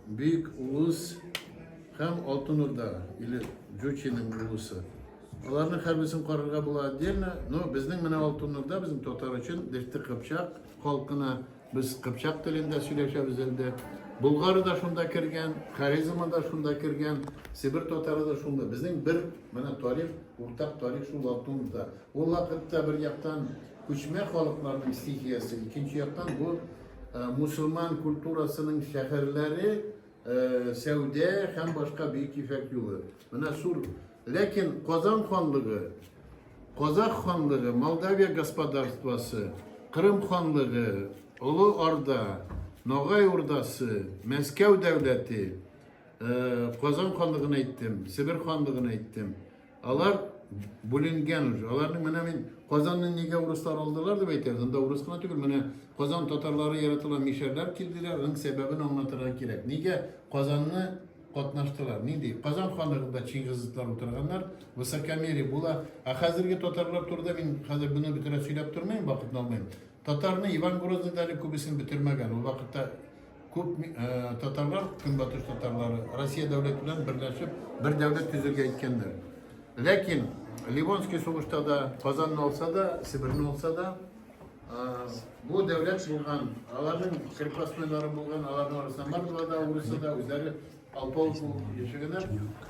Бөек Улус һәм Алтын Урда или Джучиның улусы. Аларның һәрберсен карарга була отдельно, но безнең менә Алтын Урда безнең татар өчен Деште Кыпчак халкына без кыпчак телендә сөйләшәбез әлдә. Болгары да шунда кергән, Хорезмы да шунда кергән, Себер татары да шунда. Безнең бер менә тарих, уртак тарих шул Алтын Урда. Ул вакытта бер яктан күчмә халыкларның стихиясе, икенче яктан бу мусульман культурасының шәһәрләре, сәүдә һәм башка бөек ефәк юлы. Менә сур. Ләкин Казан ханлыгы, Казах ханлыгы, Молдавия господарствосы, Кырым ханлыгы, Олы Орда, Ногай Урдасы, Мәскәү дәүләте, Казан ханлыгын әйттем, Себер ханлыгын әйттем. Алар бүленгән уже. Аларның менә мин Казанны нигә урыслар алдылар дип әйтәбез. Анда урыс кына түгел, менә Казан татарлары яратылган мишәрләр килделәр. Аның сәбәбен аңлатырга кирәк. Нигә Казанны катнаштылар? Нинди? Казан ханлыгында Чингизидлар утырганнар, высокомерие була. Ә хәзерге татарлар турында мин хәзер моны бөтенләй сөйләп тормыйм, вакытны алмыйм. Татарны Иван Грозный да әле күбесен бетермәгән. Ул вакытта күп татарлар, көнбатыш татарлары Россия дәүләте белән берләшеп бер дәүләт төзергә әйткәннәр. Ләкин Ливонский сугышта да Казанны алса да, Себерне алса да, Бу дәүләт булган, аларның крепостнойлары булган, аларның арасында мордва да, урысы да, үзләре алпавыт булып яшәгәннәр.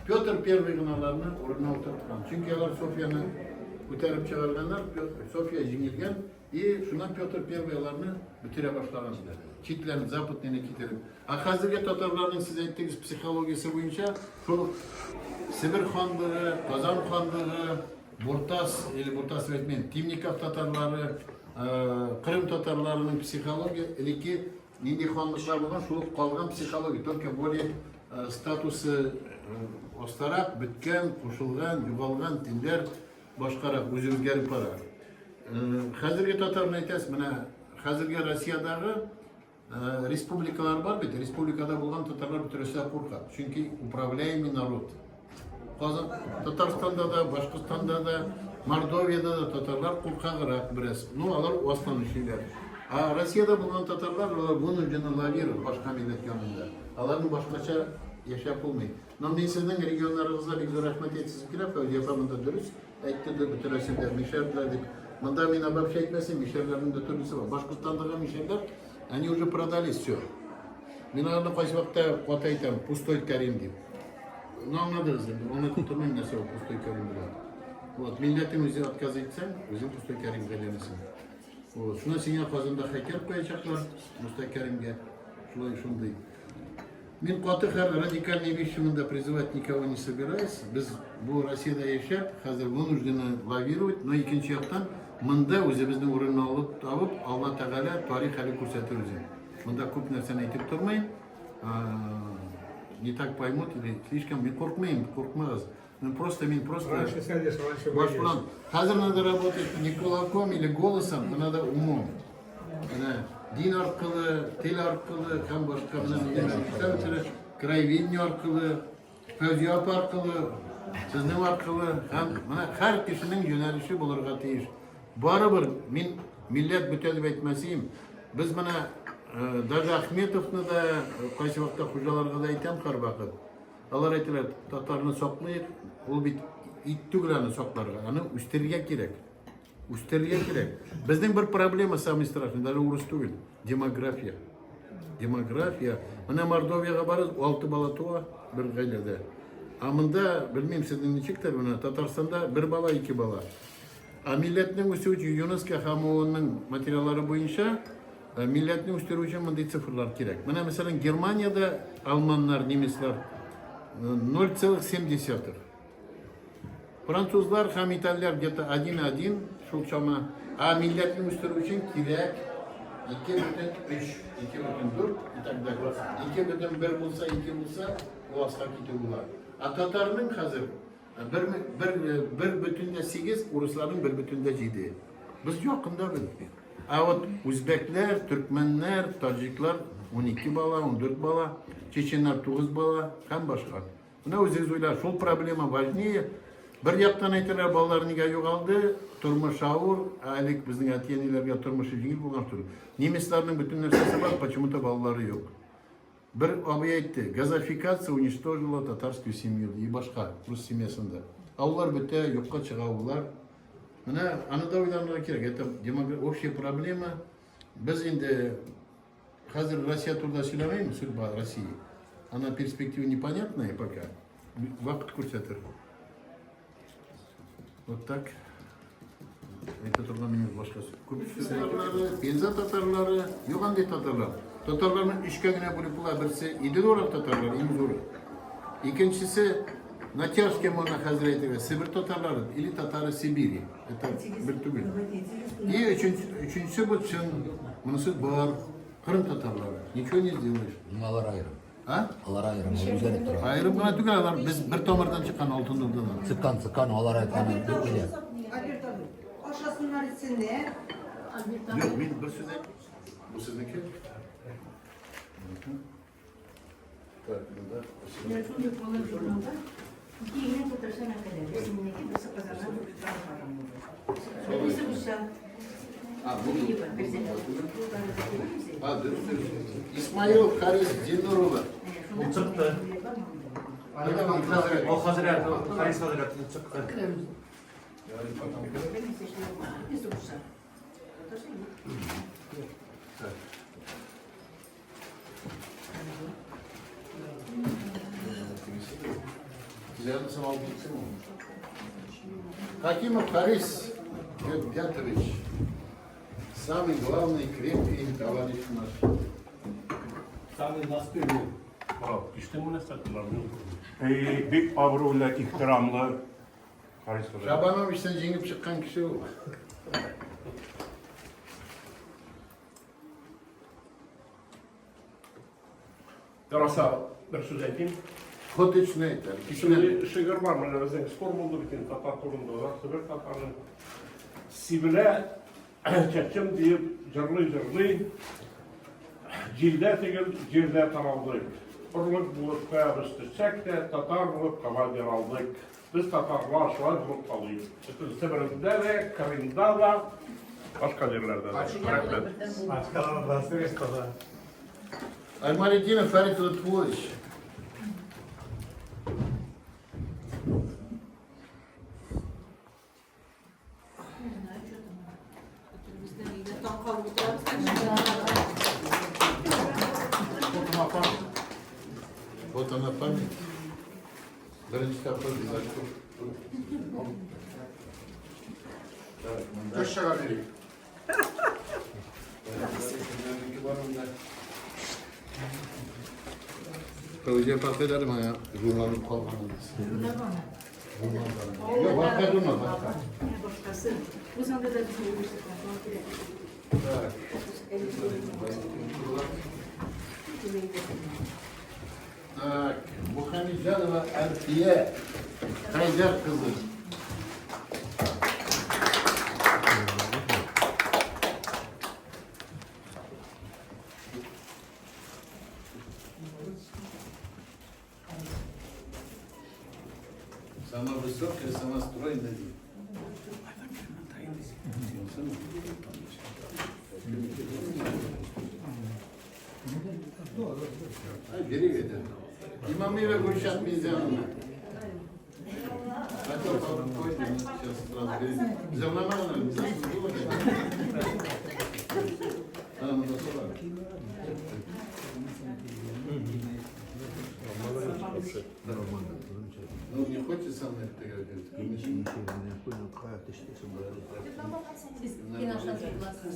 Петр Первый гына аларны урынына утырткан. Чөнки алар Софияне күтәреп чыгарганнар, София җиңелгән, и шуннан Петр Первый аларны бетерә башлаган. Читләрен, западныйны китереп. Ә хәзерге татарларның, сез әйттегез, психологиясе буенча, шул Себер ханлыгы, Казан ханлыгы, Буртас, или Буртас дип әйтмим, Тимников татарлары, Кырым татарларының психология, элекке нинди ханлыклар булган, шул ук калган психология, только более статусы остарак, беткән, кушылган, югалган телләр башкарак, үзе үзгәреп бара. Хәзерге татарны әйтәсез, менә хәзерге Россиядагы Республикалар бар бит, республикада булган татарлар бөтересе дә курка. Чөнки управляемый народ. Казан, Татарстанда да, Башкортстанда да, Мордовиядә дә татарлар куркаграк бераз. Ну, алар астан эшлиләр. А Россиядә булган татарлар, алар вынуждены лавировать башка милләт янында. Аларның башкача яшәп булмый. Но мин сезнең регионнарыгызга бик зур рәхмәт әйтәсем килә, Фәүзия апа монда дөрес әйтте дә бөтерәсе дә мишәрләр дип. Монда мин обобщать итмәсем, мишәрләрнең дә төрлесе бар. Башкортстандагы мишәрләр, они уже продались все. Мин аларны кайсы вакытта каты әйтәм, пустой Карим дип. Ну, аңладыгыз инде, аңлатып тормыйм нәрсә ул пустой Карим була. Вот, милләтең үзе отказ итсәң, үзең пустой Каримгә әйләнәсең. Вот, шуннан сиңа Казанда һәйкәл куячаклар, Мостай Кәримгә. Шулай шундый. Мин каты һәр радикальный вещи монда призывать никого не собираюсь. Без бу Россиядә яшәп, хәзер вынуждены лавировать, но икенче яктан монда үзебезнең урынны алып табып, Алла Тәгалә тарих әле күрсәтер үзе. Монда күп нәрсәне әйтеп тормыйм. Не так поймут или слишком мин куркмыйм, куркмагыз. Ну просто мин просто Раньше сядешь, раньше баш выйдешь. белән. Хәзер надо работать не кулаком или голосом, а надо умом. Менә дин аркылы, тел аркылы һәм башка менә мондый мәҗлесләр үткәрә, краеведение аркылы, Фәүзия апа аркылы, сезнең аркылы һәм менә һәр кешенең юнәлеше булырга тиеш. Барыбер мин милләт бетә дип әйтмәсем, без менә даже Ахметовны да кайсы вакытта хуҗаларга да әйтәм һәрвакыт. Алар әйтәләр, татарны саклыйк, ул бит ит түгел аны сакларга, аны үстерергә кирәк. Үстерергә кирәк. Безнең бер проблема самый страшный, даже урыс түгел, демография. Демография. Менә Мордовиягә барыз, 6 бала туа бер гаиләдә. Ә монда, белмим, сезнең ничектер, менә Татарстанда бер бала, ике бала. Ә милләтнең үсүе өчен ЮНЕСКО һәм ООНның материаллары буенча милләтне үстерү өчен мондый цифрлар кирәк. Менә, мәсәлән, Германиядә алманнар, немецлар 0,7. Французлар һәм итальяр где-то 1,1 шул чама. Ә милләтне үстерү өчен кирәк 2,3, 2,4 и так далее. 2,1 булса, 2 булса, ул аска китү була. Ә татарның хәзер бер, бер, бер бөтен дә сигез, урысларның бер бөтен дә җиде. Без якында без. Ә вот үзбәкләр, төркмәннәр, таҗиклар 12 бала, 14 бала, чеченнар 9 бала һәм башка. Менә үзегез уйла, шул проблема важнее. Бер яктан әйтәләр, балалар нигә югалды, тормыш авыр, ә элек безнең әти-әниләргә тормышы җиңел булган түгел. Немецларның бөтен нәрсәсе бар, почему-то балалары юк. Бер абый әйтте, газофикация уничтожила татарскую семью и башка рус семьясында. Авыллар бетә, юкка чыга авыллар. Менә аны да уйланырга кирәк. Это общая проблема. Без инде Хәзер Россия турында сөйләмим, судьба России. Она перспектива непонятная пока. Вакыт күрсәтер. Вот так. Әйтә торган минем башка күп татарлары, Пенза татарлары, юк андый татарлар. Татарларны өчкә генә бүлеп була. Берсе Идел-Урал татарлары, иң зуры. Икенчесе натяжка можно хәзер әйтергә, Себер татарлары или татары Сибири. Это бер түгел. И өченчесе бу чын, монысы бар, Кырым татарлары. Ничего не сделаешь. Ну, алар аерым. А? Алар аерым, ул үзгәреп тора. Аерым гына түгел, алар без бер тамырдан чыккан Алтын Урдадан. Чыккан, чыккан, алар аны бер Альберт абый, ашасыннар итсеннәр. Юк, мин бер сүз әйт. Бу сезнеке? Так, монда. Менә шундый калын журналда ике генә татарча мәкалә. Берсе минеке, берсе Казаннан Укытучылар булды. Берсе русча. А, бу. Галиева, берсе. А, дөрес, дөрес. Исмаилов Харис Динур улы. Ул чыкты. Хәзрәт. Ул хәзрәт, ул Харис хәзрәт, ул чыкты. Берсе русча. Так. Yarın alıp gitsin mi? Хакимов Харис Бятович. Самый главный крепкий товарищ наш. Самый настырный. Бик абруйлы, ихтирамлы Харис Хуҗа. Шабановичтан җиңеп чыккан кеше ул. Яраса, бер сүз әйтим. Ход өчен әйт әле. Кечкенә. Шундый шигырь бар, менә безнең спор булды бит инде татар турында, да, Себер татарының сибелә чәчем диеп җырлый-җырлый, җилдә түгел, җирдә таралдык. Орлык булып каябыз төшсәк тә, татар булып кала биралдык. Без татарлар шулай булып калыйк. Бөтен Себердә дә, Крымда да, башка җирләрдә дә. Рәхмәт. Аймалетдинов Фәрит Лотфуллович. Вот она память. Беренче тапкыр бизәк. Көч чыга бирик. Фәүзия апакайлар моңа журнал калган. Юк, башка журнал, башка. Башкасы. Бу санда да безнең университетта. Так. Так, Мухамеджанова Әлфия Хәйдәр кызы. Сама высокая, сама стройная. Ay, biri это. Имамира Гульшат Мизяновна. Хотел попозже, но сейчас сразу бери. Мизяновна, Мизяновна. Она монда Ну, не хочет со мной фотографировать? Сез кинашасы буласыз.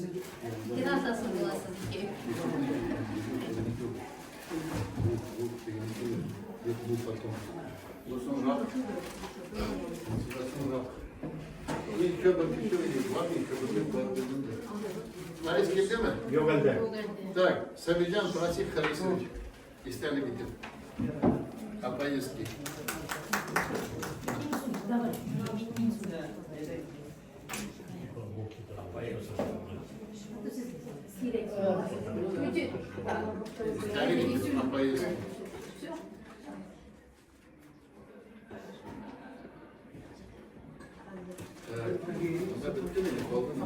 Кинашасы буласыз икән. Бу потом. Бу соңрак. Еще бер кеше бар, еще бер бар. Харис килдеме? Юк әлдә. Так, Сабиджан Расих Харисович. Истәлек итеп. О поездке. Давай. Сирәк. Истәлек итеп о поездке. Так, монда беттеме, калдымы?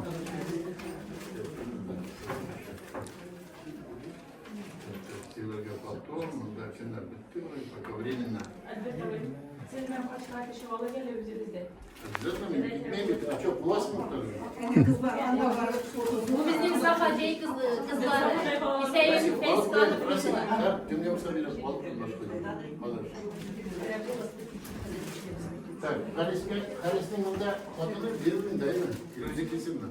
Силәргә потом, монда кемнәр бетте, пока временно. Сезнең башка кеше алып әле үзебездә. Обязательно мин китмәйм бит. А что, буласыңмы тоже? Бу безнең Сафа җәй кызлары. Исәен Фәйзканов кызлары. Кемгә булса бирәм, алып башка. Малыш. Так, Харискә, Харисның монда хатыны бирелми, дәйме? Үзе килсенме?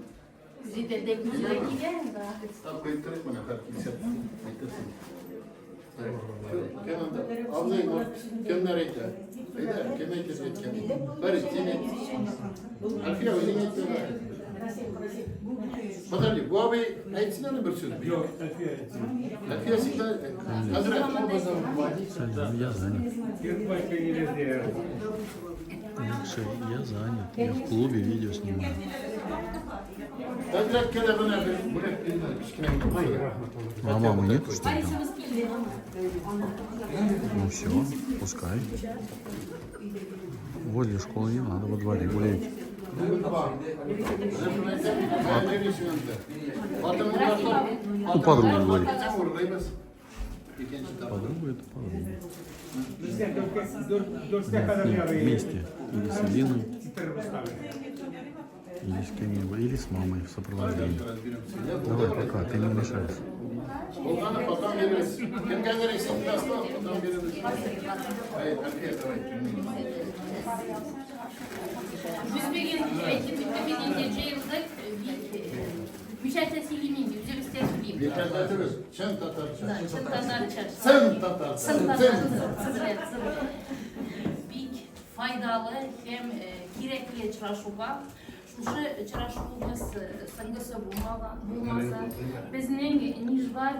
Үзе дә үзе килә, да. Так, куеп торыйк менә, хәр килсә, әйтерсең. Так, кем анда? Абзый, может, кемнәр әйтә? Әйдә, кем әйтер әйткән? Харис, син әйт. Альфия, үзең әйт. Подожди, бу абый әйтсен әле бер сүз. Юк, Әлфия әйтсен. Әлфия всегда хәзрәт. Я занят. Я занят. Я в клубе видео снимаю. Хәзрәткә дә менә бер бүләк бирде, кечкенә генә. А мамы нету, что ли, там? Харисыбыз килде. Ну все, пускай. Возле школы не надо, во дворе гулять. Ну, подруга говорит. Подруга это подруга. Безгә дүрткә кадәр ярый. Вместе. Или с Алиной. Китереп ставили. Или с кем-нибудь, или с мамой в сопровождении. Давай, пока, ты не мешаешь. Булганы потом бирербез. Кемгәдер исемне ташлап, потом бирербез. Әй, Әлфия, давай. Без бүген әйтеп беттек бит инде җыелдык. Бик мишәрчә сөйлим инде, үзебезчә сөйлим. Мишәрчә чын татарча. Чын татарча. Чын татарча. Чын татарча. Бик файдалы һәм кирәкле очрашуга. Шушы очрашуыбыз соңгысы булмаган булмаса, безнең Нижгар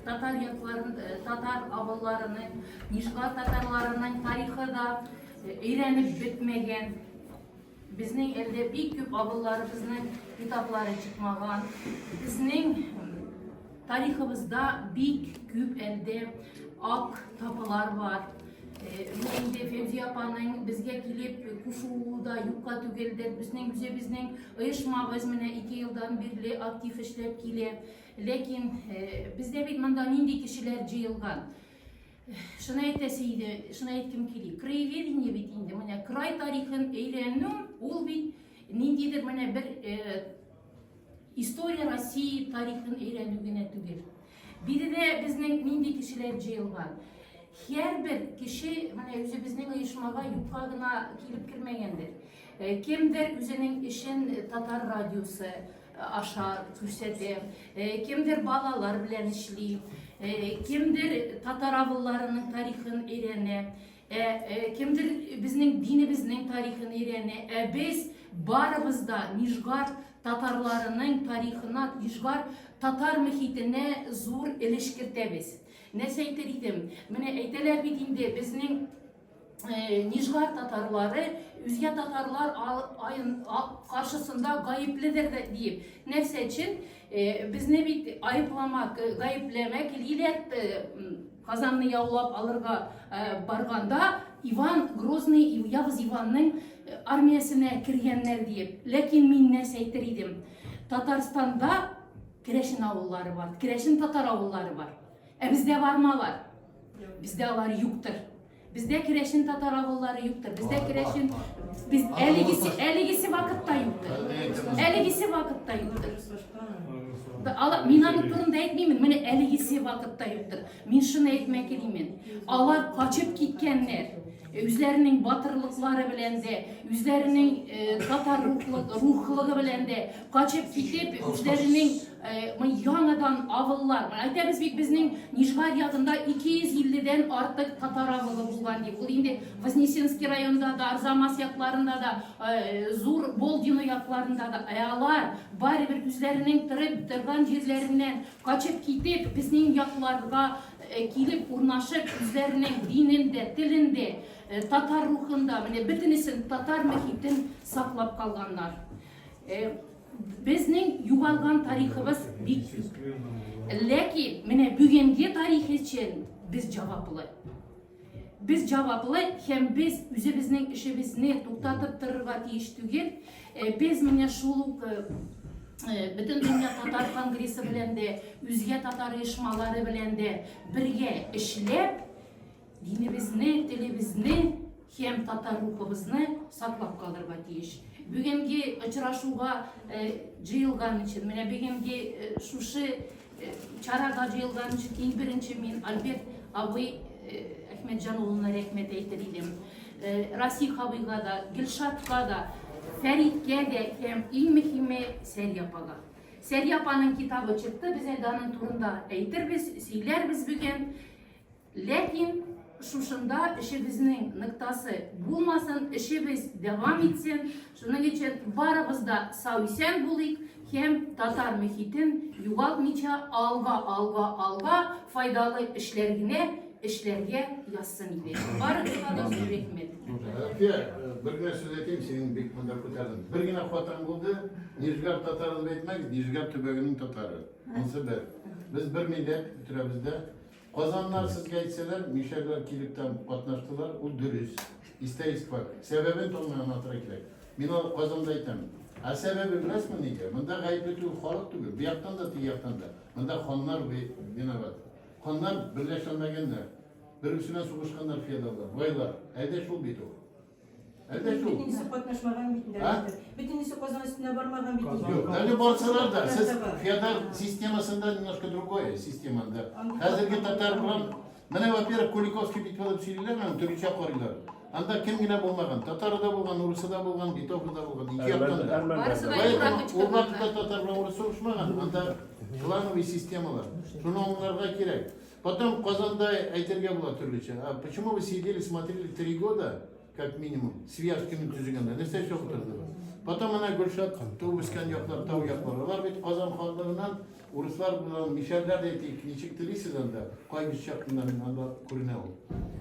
татар якларын, татар авылларының, Нижгар татарларының тарихы да өйрәнеп бетмәгән. Безнең әлдә бик күп авылларыбызның китаплары чыкмаган. Безнең тарихыбызда бик күп әлдә ак тапалар бар. Менә инде Фәүзия апаның безгә килеп кушуы да юкка түгелдер. Безнең үзебезнең оешмабыз менә 2 елдан бирле актив эшләп килә. Ләкин бездә бит монда нинди кешеләр җыелган. Шуны әйтәсе иде, шуны әйткем кили. Краеведение бит инде, менә край тарихын өйрәнү, ул бит ниндидер менә бер история России тарихын өйрәнү генә түгел. Биредә безнең нинди кешеләр җыелган. Һәрбер кеше менә үзебезнең оешмага юкка гына килеп кермәгәндер. Кемдер үзенең эшен татар радиосы аша күрсәтә, кемдер балалар белән эшли, кемдер татар авылларының тарихын өйрәнә, кемдер безнең динебезнең тарихын өйрәнә. Ә без барыбыз да Нижгар татарларының тарихына, Нижгар татар мөхитенә зур өлеш кертәбез. Нәрсә әйтер идем? Менә әйтәләр бит инде, безнең Нижгар татарлары үзгә татарлар каршысында гаепледер дә диеп. Нәрсә өчен? Безне бит айыпламак, гаепләмәк килгиләр, Казанны яулап алырга барганда Иван Грозный, Явыз Иванның армиясенә кергәннәр диеп. Ләкин мин нәрсә әйтер идем? Татарстанда керәшен авыллары бар, керәшен татар авыллары бар. Ә бездә бармы алар? Бездә алар юктыр. Бездә керәшен татар авыллары юктыр. Бездә керәшен без әлегесе әлегесе вакытта юктыр. Әлегесе вакытта юктыр. Ала, мин аның турында әйтмимен, менә әлегесе вакытта юктыр. Мин шуны әйтмәк телимен. Алар качып киткәннәр. Үзләренең батырлыклары белән дә, үзләренең татар рухлыгы белән дә качып китеп, үзләренең яңадан авыллар. Әйтәбез бит, безнең Нижгар ягында 250-дән артык татар авылы булган дип. Ул инде Вознесенский районында да, Арзамас якларында да, Зур Болдино якларында да. Ә алар барыбер үзләренең торып торган җирләреннән качып китеп, безнең якларга килеп урнашып, үзләренең динен дә, телен дә, татар рухын да, менә бөтенесен татар мөхитен саклап калганнар. Безнең югалган тарихыбыз бик күп. Ләкин менә бүгенге тарих өчен без җаваплы. Без җаваплы һәм без үзебезнең эшебезне туктатып торырга тиеш түгел. Без менә шул ук Бөтендөнья татар конгрессы белән дә, үзгә татар оешмалары белән дә бергә эшләп, динебезне, телебезне һәм татар рухыбызны саклап калырга тиеш. Бүгенге очрашуга җыелган өчен, менә бүгенге шушы чарага җыелган өчен иң беренче мин Альберт абый Әхмәтҗан улына рәхмәт әйтер идем. Расих абыйга да, Гөлшатка да, Фәриткә дә һәм иң мөһиме Сәрия апага. Сәрия апаның китабы чыкты, без әле аның турында әйтербез, сөйләрбез бүген. Ләкин шушында эшебезнең ноктасы булмасын, эшебез дәвам итсен. Шуның өчен барыбыз да сау-исән булыйк һәм татар мөхитен югалтмыйча алга, алга, алга файдалы эшләр генә эшләргә язсын иде. Барыгызга да зур рәхмәт. Әлфия, бер генә сүз әйтим, синең бик монда күтәрдем. Бер генә хатаң булды, Нижгар татары дип әйтмәгез, Нижгар төбәгенең татары. Монысы бер. Без бер милләт үтерәбез дә. Казаннар сезгә әйтсәләр, мишәрләр килеп тә катнаштылар, ул дөрес. Исторический факт. Сәбәбен тонны аңлатырга кирәк. Мин аны Казанда әйтәм. Ә сәбәбе беләсезме нигә? Монда гаепле түгел халык түгел, бу яктан да, теге яктан да. Монда ханнар виноват. Ханнар берләшәлмәгәннәр. Бер-берсенә сугышканнар феодаллар, байлар. Әйдә шул бит ул. Әлдә шул. Бөтенесе катнашмаган бит инде. А? Бөтенесе Казан өстенә бармаган бит инде. Юк, даже барсалар да, сез феодал системасында немножко другое системада. Хәзерге татар белән менә, во-первых, Куликовский битва дип сөйлиләр, аны төрлечә карыйлар. Анда кем генә булмаган, татары да булган, урысы да булган, литовы да булган, ике яктан да. Барысы да Поэтому ул вакытта татар белән урыс сугышмаган, анда клановый системалар. Шуны аңларга кирәк. Потом Казанда әйтергә була төрлечә. А почему вы сидели, смотрели 3 года, как минимум, Свияжскийны төзегәндә? Нәрсә эшләп утырдыгыз? Потом менә Гөлшат туып үскән яклар, тау яклар. Алар бит Казан ханлыгыннан урыслар белән мишәрләр дә әйтик, ничек телисез анда, кайбер чакында анда күренә ул.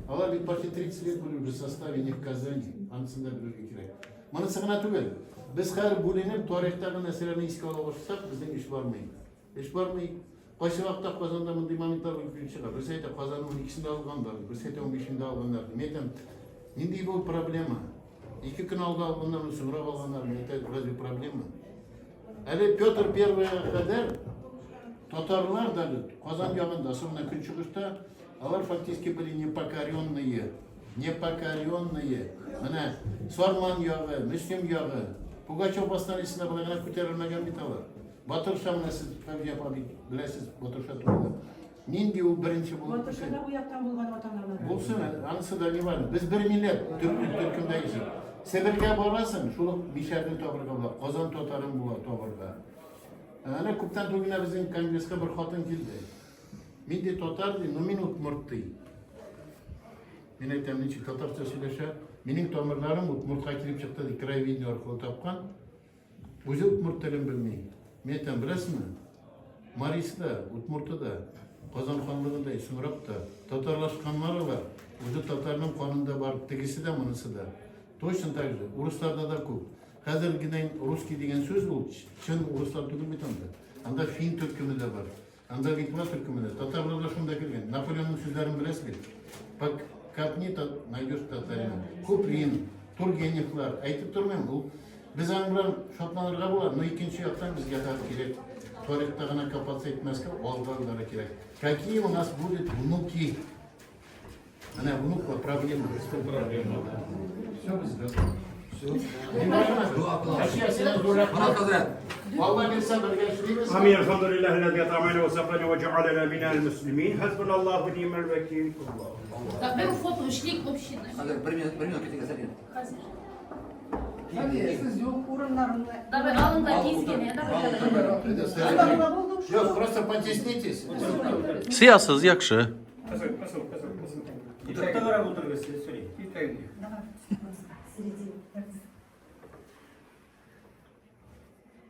Алар бит почти 30 лет были уже в составе, не в Казани. Анысын да белергә кирәк. Монысы гына түгел. Без хәзер бүленеп тарихтагы нәрсәләрне искә ала башласак, безнең эш бармый. Эш бармый. Кайсы вакытта Казанда мондый моментлар килеп чыга. Берсе әйтә, Казанның 12-сендә алганнар, берсе әйтә, 15-ендә алганнар. Мин әйтәм, нинди бу проблема? 2 көн алда алганнармы, соңрак алганнармы? Это разве проблема? Әле Петр Первыйга кадәр татарлар даже Казан ягында, особенно Көнчыгышта, алар фактически были непокоренные. Непокоренные. Менә Сарман ягы, Мөслим ягы, Пугачев восстаниесендә болай гына күтәрелмәгән бит алар. Батырша, менә сез, Фәүзия апа, бит беләсез Батырша турында. Нинди ул беренче булып? Батырша да бу яктан булган ата-аналары. Булсын, анысы да не важно. Без бер милләт, төркем төркемдә яшик. Себергә барасың, шул ук мишәрне табырга була, Казан татарын була табырга. Әнә күптән түгел генә безнең конгресска бер хатын килде. Мин ди татар ди, но мин удмурт ди. Мин әйтәм, ничек татарча сөйләшә? Минем тамырларым удмуртка килеп чыкты ди, краеведение аркылы тапкан. Үзе удмурт телен белми. Мин әйтәм, беләсезме? Марисы да, удмурты да, Казан ханлыгында, соңрак та татарлашканнар алар. Үзе татарның канында бар, тегесе дә, монысы да. Точно так же, урысларда да күп. Хәзер генә русский дигән сүз ул чын урыслар түгел бит анда. Анда фин төркеме дә бар. Анда литва төркеме дә. Татарлар да шунда кергән. Наполеонның сүзләрен беләсез бит. Копни, найдешь татарина. Куприн, Тургеневлар. Әйтеп тормыйм, ул без аның белән шатланырга була, но икенче яктан безгә хәзер кирәк тарихта гына копаться итмәскә, алга уйларга кирәк. Какие у нас будут внуки? Менә внуклар проблема. Все, все. Әшия, зур рәхмәт. Марат хәзрәт. Алла бирсә, бергә эшлибез. آمين. الحمد لله الذي أطعمنا وسقانا وجعلنا من المسلمين. حسبنا الله ونعم الوكيل. الله Так, бер фото эшлик общий. Хәзер бер минут, бер минут китегез әле. Хәзер. Сез юк урыннарны. Давай, алында тиз генә. Давай, давай. Алла булды шул. Юк, просто потеснитесь. Сиясыз, яхшы. Итәгенә карап утырыгыз, сез сөйли. Давай. Середина.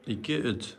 2, 3.